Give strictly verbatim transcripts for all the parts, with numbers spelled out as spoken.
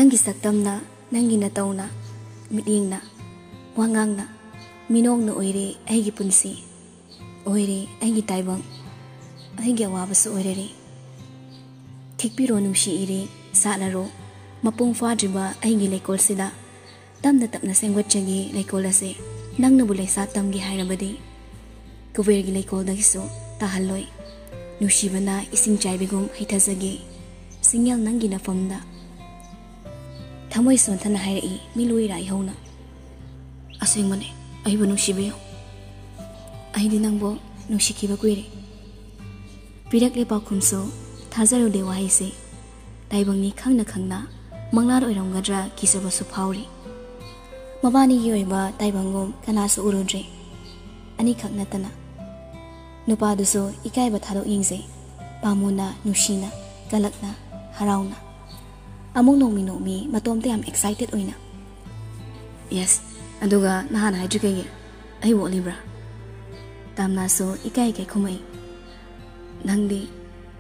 ꯅꯪꯒꯤ ꯁꯛꯇꯝꯅ, ꯅꯪꯒꯤ ꯅꯇꯧꯅ, ꯃꯤꯠꯌꯦꯡꯅ, ꯋꯥꯉꯥꯡꯅ, ꯃꯤꯅꯣꯛꯅ ꯑꯣꯏꯔꯦ ꯑꯩꯒꯤ ꯄꯨꯟꯁꯤ, ꯑꯣꯏꯔꯦ ꯑꯩꯒꯤ ꯇꯥꯏꯕꯪ, ꯑꯩꯒꯤ ꯑꯋꯥꯕꯁꯨ ꯑꯣꯏꯔꯔꯦ꯫ ꯊꯤꯛꯄꯤꯔꯣ ꯅꯨꯡꯁꯤ ꯏꯔꯦ, ꯁꯥꯠꯂꯔꯣ ꯃꯄꯨꯡ ꯐꯥꯗ꯭ꯔꯤꯕ ꯑꯩꯒꯤ ꯂꯩꯀꯣꯜꯁꯤꯗ꯫ ꯇꯞꯅ ꯇꯞꯅ ꯁꯦꯝꯒꯠꯆꯒꯦ ꯂꯩꯀꯣꯜ ꯑꯁꯦ, ꯅꯪꯅꯕꯨ ꯂꯩꯁꯥ ꯇꯝꯒꯦ ꯍꯥꯏꯔꯕꯗꯤ꯫ ꯀꯨꯕꯦꯔꯒꯤ ꯂꯩꯀꯣꯜꯗꯒꯤꯁꯨ ꯇꯥꯍꯜꯂꯣꯏ꯫ ꯅꯨꯡꯁꯤꯕꯅ ꯏꯁꯤꯡ ꯆꯥꯏꯕꯤꯒꯨꯝ ꯍꯩꯊꯖꯒꯦ, ꯁꯤꯡꯌꯦꯜ ꯅꯪꯒꯤ ꯅꯐꯝꯗ꯫ ꯊꯃꯣꯏ ꯁꯣꯟꯊꯅ ꯍꯥꯏꯔꯛꯏ ꯃꯤꯂꯣꯏ ꯏꯔꯥꯏꯍꯧꯅ꯫ ꯑꯁꯦꯡꯕꯅꯦ, ꯑꯩꯕꯨ ꯅꯨꯡꯁꯤꯕꯤꯌꯨ꯫ ꯑꯩꯗꯤ ꯅꯪꯕꯨ ꯅꯨꯡꯁꯤꯈꯤꯕ ꯀꯨꯏꯔꯦ꯫ ꯄꯤꯔꯛꯂꯦ ꯄꯥꯎꯈꯨꯝꯁꯨ, ꯊꯥꯖꯔꯨꯗꯦ ꯋꯥꯍꯩꯁꯦ꯫ ꯇꯥꯏꯕꯪꯅꯤ ꯈꯪꯅ ꯈꯪꯅ ꯃꯪꯂꯥꯟ ꯑꯣꯏꯔꯝꯒꯗ꯭ꯔꯥ ꯀꯤꯖꯕꯁꯨ ꯐꯥꯎꯔꯤ꯫ ꯃꯕꯥꯅꯤꯒꯤ ꯑꯣꯏꯕ ꯇꯥꯏꯕꯪꯒꯨꯝ ꯀꯅꯥꯁꯨ ꯎꯔꯨꯗ꯭ꯔꯦ꯫ ꯑꯅꯤꯈꯛ ꯅꯠꯇꯅ꯫ ꯅꯨꯄꯥꯗꯨꯁꯨ ꯏꯀꯥꯏꯕ ꯊꯥꯗꯣꯛ ꯌꯦꯡꯖꯩ꯫ ꯄꯥꯝꯃꯨꯅ, ꯅꯨꯡꯁꯤꯅ, ꯀꯂꯛꯅ, ꯍꯔꯥꯎꯅ꯫ ꯑꯃꯨꯛ ꯅꯣꯛꯃꯤ ꯅꯣꯛꯃꯤ ꯃꯇꯣꯝꯇ ꯌꯥꯝ excited ꯑꯣꯏꯅ꯫ "Yes, ꯑꯗꯨꯒ ꯅꯍꯥꯟ ꯍꯥꯏꯗ꯭ꯔꯤ ꯀꯩꯒꯤ? ꯑꯩꯕꯨ ꯑꯣꯠꯂꯤꯕ꯭ꯔꯥ?" ꯇꯥꯝꯅꯥꯁꯨ ꯏꯀꯥꯏ ꯏꯀꯥꯏ ꯈꯨꯝꯃꯛꯏ꯫ "ꯅꯪꯗꯤ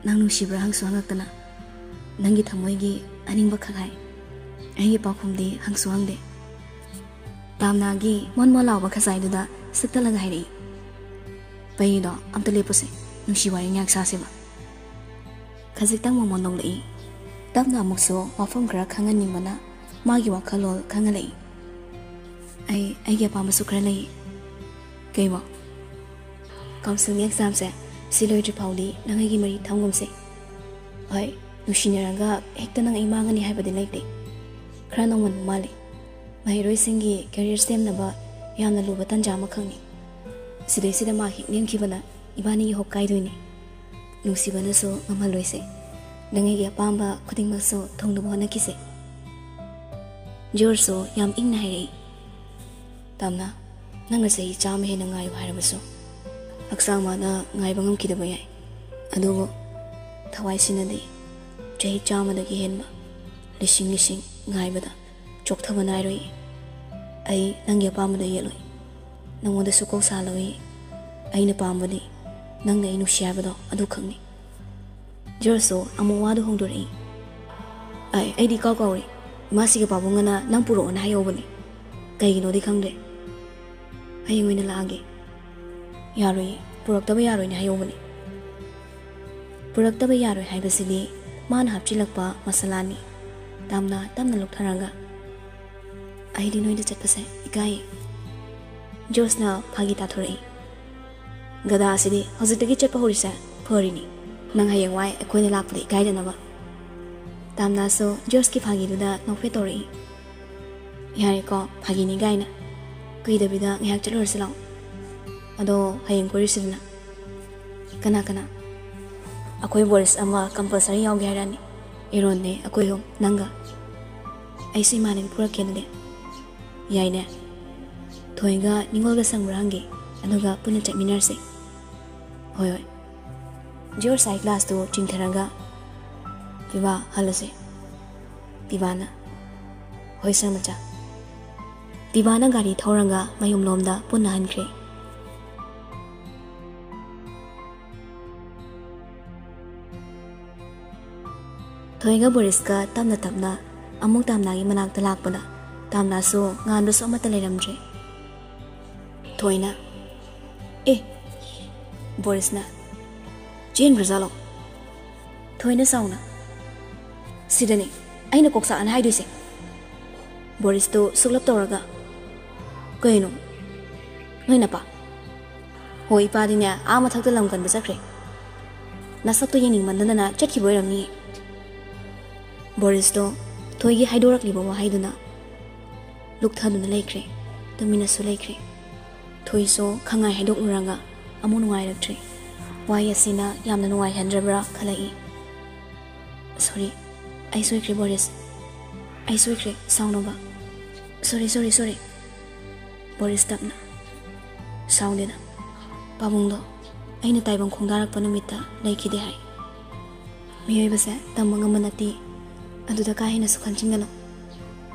ꯅꯪ ꯅꯨꯡꯁꯤꯕ꯭ꯔꯥ ꯍꯪꯁꯨ ꯍꯪꯉꯛꯇꯅ, ꯅꯪꯒꯤ ꯊꯃꯣꯏꯒꯤ ꯑꯅꯤꯡꯕ ꯈꯛ ꯍꯥꯏ꯫ ꯑꯩꯒꯤ ꯄꯥꯎꯈꯨꯝꯗꯤ ꯍꯪꯁꯨ ꯍꯪꯗꯦ꯫" ꯇꯥꯝꯅꯥꯒꯤ ꯃꯣꯟ ꯃꯣꯟ ꯂꯥꯎꯕ ꯈꯖꯥꯏꯗꯨꯗ ꯁꯤꯛꯇꯠꯂꯒ ꯍꯥꯏꯔꯛꯏ꯫ "ꯄꯩꯗꯣ ꯑꯝꯇ ꯂꯦꯞꯄꯨꯁꯦ, ꯅꯨꯡꯁꯤ ꯋꯥꯔꯤ ꯉꯥꯏꯍꯥꯛ ꯁꯥꯁꯦꯕ꯫" ꯈꯖꯤꯛꯇꯪ ꯃꯃꯣꯟ ꯅꯣꯛꯂꯛꯏ꯫ ꯇꯞꯅ ꯑꯃꯨꯛꯁꯨ ꯋꯥꯐꯝ ꯈꯔ ꯈꯪꯍꯟꯅꯤꯡꯕꯅ ꯃꯥꯒꯤ ꯋꯥꯈꯜꯂꯣꯟ ꯈꯪꯍꯜꯂꯛꯏ꯫ "ꯑꯩ, ꯑꯩꯒꯤ ꯑꯄꯥꯝꯕꯁꯨ ꯈꯔ ꯂꯩ꯫" "ꯀꯩꯕꯣ?" "Counselꯒꯤ examꯁꯦ ꯁꯤ ꯂꯣꯏꯗ꯭ꯔꯤ ꯐꯥꯎꯗꯤ ꯅꯪ ꯑꯩꯒꯤ ꯃꯔꯤ ꯊꯝꯒꯨꯝꯁꯦ꯫ ꯍꯣꯏ, ꯅꯨꯡꯁꯤꯅꯔꯒ ꯍꯦꯛꯇ ꯅꯪ ꯑꯩ ꯃꯥꯡꯉꯅꯤ ꯍꯥꯏꯕꯗꯤ ꯂꯩꯇꯦ꯫ ꯈꯔ ꯅꯧꯃꯟꯕ ꯃꯥꯜꯂꯤ꯫ ꯃꯍꯩꯔꯣꯏꯁꯤꯡꯒꯤ career ꯁꯦꯝꯅꯕ ꯌꯥꯝꯅ ꯂꯨꯕ ꯇꯥꯟꯖꯥ ꯑꯃꯈꯛꯅꯤ꯫ ꯁꯤꯗꯩꯁꯤꯗ ꯃꯥ ꯍꯦꯛ ꯅꯦꯝꯈꯤꯕꯅ ꯏꯕꯥꯅꯤꯒꯤ hope ꯀꯥꯏꯗꯣꯏꯅꯤ꯫ ꯅꯨꯡꯁꯤꯕꯅꯁꯨ ꯉꯝꯍꯜꯂꯣꯏꯁꯦ꯫ ꯅꯪ ꯑꯩꯒꯤ ꯑꯄꯥꯝꯕ ꯈꯨꯗꯤꯡꯃꯛꯁꯨ ꯊꯨꯡꯅꯕ ꯍꯣꯠꯅꯈꯤꯁꯦ꯫" ꯖꯣꯔꯖꯁꯨ ꯌꯥꯝ ꯏꯪꯅ ꯍꯥꯏꯔꯛꯏ꯫ "ꯇꯥꯝꯅꯥ, ꯅꯪꯅ ꯆꯍꯤ ꯆꯥꯝꯃ ꯍꯦꯟꯅ ꯉꯥꯏꯌꯨ ꯍꯥꯏꯔꯕꯁꯨ, ꯍꯛꯆꯥꯡ ꯃꯥꯅ ꯉꯥꯏꯕ ꯉꯝꯈꯤꯗꯕ ꯌꯥꯏ꯫ ꯑꯗꯨꯕꯨ ꯊꯋꯥꯏꯁꯤꯅꯗꯤ ꯆꯍꯤ ꯆꯥꯝꯃꯗꯒꯤ ꯍꯦꯟꯕ, ꯂꯤꯁꯤꯡ ꯂꯤꯁꯤꯡ ꯉꯥꯏꯕꯗ ꯆꯣꯛꯊꯕ ꯅꯥꯏꯔꯣꯏ꯫ ꯑꯩ ꯅꯪꯒꯤ ꯑꯄꯥꯝꯕꯗ ꯌꯦꯠꯂꯣꯏ꯫ ꯅꯪꯉꯣꯟꯗꯁꯨ ꯀꯣꯛ ꯁꯥꯍꯜꯂꯣꯏ꯫ ꯑꯩꯅ ꯄꯥꯝꯕꯗꯤ ꯅꯪꯅ ꯑꯩ ꯅꯨꯡꯁꯤ ꯍꯥꯏꯕꯗꯣ ꯑꯗꯨꯈꯛꯅꯤ꯫" ꯖꯣꯔꯖꯁꯨ ꯑꯃꯨꯛ ꯋꯥꯗꯨ ꯍꯣꯡꯗꯣꯔꯛꯏ꯫ "ꯑꯩ, ꯑꯩꯗꯤ ꯏꯀꯥꯎ ꯀꯥꯎꯔꯦ꯫ ꯏꯃꯥꯁꯤꯒ ꯄꯥꯕꯨꯡꯒꯅ ꯅꯪ ꯄꯨꯔꯛꯑꯣꯅ ꯍꯥꯏꯍꯧꯕꯅꯦ꯫ ꯀꯩꯒꯤꯅꯣꯗꯤ ꯈꯪꯗꯦ꯫ ꯍꯌꯦꯡ ꯑꯣꯏꯅ ꯂꯥꯛꯑꯒꯦ꯫ ꯌꯥꯔꯣꯏꯌꯦ, ꯄꯨꯔꯛꯇꯕ ꯌꯥꯔꯣꯏꯅ ꯍꯥꯏꯍꯧꯕꯅꯦ꯫ ꯄꯨꯔꯛꯇꯕ ꯌꯥꯔꯣꯏ ꯍꯥꯏꯕꯁꯤꯗꯤ ꯃꯥꯅ ꯍꯥꯞꯆꯤꯜꯂꯛꯄ ꯃꯁꯥꯂꯥꯅꯤ꯫ ꯇꯥꯝꯅ ꯇꯞꯅ ꯂꯨꯞꯊꯔꯒ, "ꯑꯩꯗꯤ ꯅꯣꯏꯗ ꯆꯠꯄꯁꯦ ꯏꯀꯥꯏꯌꯦ꯫" ꯖꯣꯔꯖꯅ ꯐꯥꯒꯤ ꯇꯥꯊꯣꯔꯛꯏ꯫ "ꯒꯗꯥ ꯑꯁꯤꯗꯤ ꯍꯧꯖꯤꯛꯇꯒꯤ ꯆꯠꯄ ꯍꯧꯔꯤꯁꯦ ꯐꯔꯤꯅꯤ꯫ ꯅꯪ ꯍꯌꯦꯡꯋꯥꯏ ꯑꯩꯈꯣꯏꯅ ꯂꯥꯛꯄꯗ ꯏꯀꯥꯏꯗꯅꯕ꯫" ꯇꯥꯝꯅꯥꯁꯨ ꯖꯣꯔꯖꯀꯤ ꯐꯥꯒꯤꯗꯨꯗ ꯅꯣꯛꯐꯦꯠ ꯇꯧꯔꯛꯏ꯫ "ꯌꯥꯔꯦꯀꯣ, ꯐꯥꯒꯤꯅꯤ ꯀꯥꯏꯅ꯫ ꯀꯨꯏꯗꯕꯤꯗ ꯉꯥꯏꯍꯥꯛ ꯆꯠꯂꯨꯔꯁꯤ ꯂꯥꯛꯑꯣ꯫ ꯑꯗꯣ ꯍꯌꯦꯡ ꯀꯣꯏꯔꯨꯁꯤꯗꯅ꯫" "ꯀꯅꯥ ꯀꯅꯥ?" "ꯑꯩꯈꯣꯏ ꯕꯣꯔꯤꯁ ꯑꯃ ꯀꯝꯄꯜꯁꯔꯤ ꯌꯥꯎꯒꯦ ꯍꯥꯏꯔꯛꯑꯅꯤ꯫ ꯑꯦꯔꯣꯟꯅꯦ, ꯑꯩꯈꯣꯏ ꯑꯍꯨꯝ, ꯅꯪꯒ꯫ ꯑꯩꯁꯨ ꯏꯃꯥꯟꯅꯕꯤ ꯄꯨꯔꯛꯀꯦ ꯑꯗꯨꯗꯤ꯫" "ꯌꯥꯏꯅꯦ꯫ ꯊꯣꯏꯒ ꯅꯤꯡꯉꯣꯜꯒ ꯁꯪꯕ꯭ꯔꯥ ꯍꯪꯒꯦ, ꯑꯗꯨꯒ ꯄꯨꯟꯅ ꯆꯠꯃꯤꯟꯅꯔꯁꯦ꯫" "ꯍꯣꯏ, ꯍꯣꯏ꯫" ꯖꯣꯔꯖ ꯑꯥꯏ ꯒ꯭ꯂꯥꯁꯇꯨ ꯆꯤꯡꯊꯔꯒ, "ꯄꯤꯕꯥ, ꯍꯜꯂꯁꯦ꯫" ꯄꯤꯕꯥꯅ, "ꯍꯣꯏ ꯁꯥꯔ ꯃꯆꯥ꯫" ꯄꯤꯕꯥꯅ ꯒꯥꯔꯤ ꯊꯧꯔꯒ ꯃꯌꯨꯝꯂꯣꯝꯗ ꯄꯨꯟꯅ ꯍꯟꯈ꯭ꯔꯦ꯫ ꯊꯣꯏꯒ ꯕꯣꯔꯤꯁꯀ ꯇꯞꯅ ꯇꯞꯅ ꯑꯃꯨꯛ ꯇꯥꯝꯅꯥꯒꯤ ꯃꯅꯥꯛꯇ ꯂꯥꯛꯄꯗ, ꯇꯥꯝꯅꯥꯁꯨ ꯉꯥꯟꯕꯁꯨ ꯑꯃꯠꯇ ꯂꯩꯔꯝꯗ꯭ꯔꯦ꯫ ꯊꯣꯏꯅ, "ꯑꯦ!" ꯕꯣꯔꯤꯁꯅ, "ꯆꯦꯟꯈ꯭ꯔꯖꯥꯠꯂꯣ?" ꯊꯣꯏꯅ ꯁꯥꯎꯅ, "ꯁꯤꯗꯅꯦ ꯑꯩꯅ ꯀꯣꯛ ꯆꯥꯛꯑꯅ ꯍꯥꯏꯗꯣꯏꯁꯦ꯫" ꯕꯣꯔꯤꯁꯇꯨ ꯁꯨꯛꯂꯞ ꯇꯧꯔꯒ, "ꯀꯩꯅꯣ? ꯅꯣꯏ ꯅꯄꯥ?" "ꯍꯣꯏ, ꯏꯄꯥꯗꯤꯅꯦ ꯑꯥ ꯃꯊꯛꯇ ꯂꯝ ꯀꯟꯕ ꯆꯠꯈ꯭ꯔꯦ꯫ ꯅꯁꯛꯇꯣ ꯌꯦꯡꯅꯤꯡꯃꯟꯗꯗꯅ ꯆꯠꯈꯤꯕ ꯑꯣꯏꯔꯝꯅꯤꯌꯦ꯫" ꯕꯣꯔꯤꯁꯇꯣ ꯊꯣꯏꯒꯤ ꯍꯥꯏꯗꯣꯔꯛꯂꯤꯕ ꯋꯥꯍꯩꯗꯨꯅ ꯂꯨꯛꯊꯗꯨꯅ ꯂꯩꯈ꯭ꯔꯦ, ꯇꯨꯃꯤꯟꯅꯁꯨ ꯂꯩꯈ꯭ꯔꯦ꯫ ꯊꯣꯏꯁꯨ ꯈꯪꯉꯥꯏ ꯍꯥꯏꯗꯣꯛꯂꯨꯔꯒ ꯑꯃꯨꯛ ꯅꯨꯡꯉꯥꯏꯔꯛꯇ꯭ꯔꯦ꯫ ꯋꯥꯍꯩ ꯑꯁꯤꯅ ꯌꯥꯝꯅ ꯅꯨꯡꯉꯥꯏꯍꯟꯗ꯭ꯔꯕ꯭ꯔꯥ ꯈꯜꯂꯛꯏ꯫ "ꯁꯣꯔꯤ, ꯑꯩ ꯁꯣꯏꯈ꯭ꯔꯦ ꯕꯣꯔꯤꯁ, ꯑꯩ ꯁꯣꯏꯈ꯭ꯔꯦ, ꯁꯥꯎꯅꯣꯕ꯫ ꯁꯣꯔꯤ, ꯁꯣꯔꯤ, ꯁꯣꯔꯤ꯫" ꯕꯣꯔꯤꯁ ꯇꯞꯅ, "ꯁꯥꯎꯗꯦꯗ, ꯄꯥꯕꯨꯡꯗꯣ ꯑꯩꯅ ꯇꯥꯏꯕꯪ ꯈꯣꯡꯗꯥꯔꯛꯄ ꯅꯨꯃꯤꯠꯇ ꯂꯩꯈꯤꯗꯦ ꯍꯥꯏ꯫ ꯃꯤꯑꯣꯏꯕꯁꯦ ꯇꯝꯕ ꯉꯝꯕ ꯅꯠꯇꯦ, ꯑꯗꯨꯗ ꯀꯥ ꯍꯦꯟꯅꯁꯨ ꯈꯟꯖꯤꯟꯒꯅꯨ꯫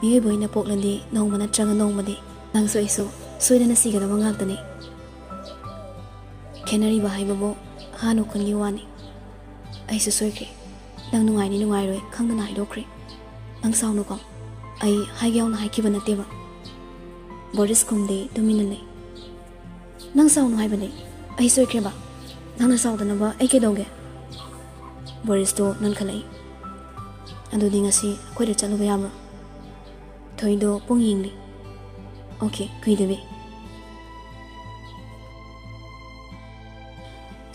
ꯃꯤꯑꯣꯏꯕ ꯑꯣꯏꯅ ꯄꯣꯛꯂꯗꯤ ꯅꯣꯡꯃ ꯅꯠꯇ꯭ꯔꯒ ꯅꯣꯡꯃꯗꯤ ꯅꯪꯁꯨ ꯑꯩꯁꯨ ꯁꯣꯏꯗꯅ ꯁꯤꯒꯗꯕ ꯉꯥꯛꯇꯅꯤ꯫ ꯈꯦꯠꯅꯔꯤꯕ ꯍꯥꯏꯕꯕꯨ ꯍꯥ ꯅꯣ ꯈꯨꯟꯒꯤ ꯋꯥꯅꯤ꯫ ꯑꯩꯁꯨ ꯁꯣꯏꯈ꯭ꯔꯦ꯫ ꯅꯪ ꯅꯨꯡꯉꯥꯏꯅꯤ ꯅꯨꯡꯉꯥꯏꯔꯣꯏ ꯈꯪꯗꯅ ꯍꯥꯏꯗꯣꯛꯈ꯭ꯔꯦ꯫ ꯅꯪ ꯁꯥꯎꯅꯨꯀꯣ꯫" ꯑꯩ ꯍꯥꯏꯒꯦ ꯌꯥꯎꯅ ꯍꯥꯏꯈꯤꯕ ꯅꯠꯇꯦꯕ꯫ ꯕꯣꯔꯤꯁ ꯈꯨꯝꯗꯦ, ꯇꯨꯃꯤꯟꯅ ꯂꯩ꯫ "ꯅꯪ ꯁꯥꯎꯅꯨ ꯍꯥꯏꯕꯅꯦ꯫ ꯑꯩ ꯁꯣꯏꯈ꯭ꯔꯦꯕ꯫ ꯅꯪꯅ ꯁꯥꯎꯗꯅꯕ ꯑꯩ ꯀꯩꯗꯧꯒꯦ?" ꯕꯣꯔꯤꯁꯇꯣ ꯅꯣꯟꯈꯠꯂꯛꯏ꯫ "ꯑꯗꯨꯗꯤ ꯉꯁꯤ ꯑꯩꯈꯣꯏꯗ ꯆꯠꯂꯨꯕ ꯌꯥꯕ꯭ꯔꯣ?" ꯊꯣꯏꯗꯣ ꯄꯨꯡ ꯌꯦꯡꯂꯤ꯫ "ꯑꯣꯀꯦ, ꯀꯨꯏꯗꯕꯤ꯫"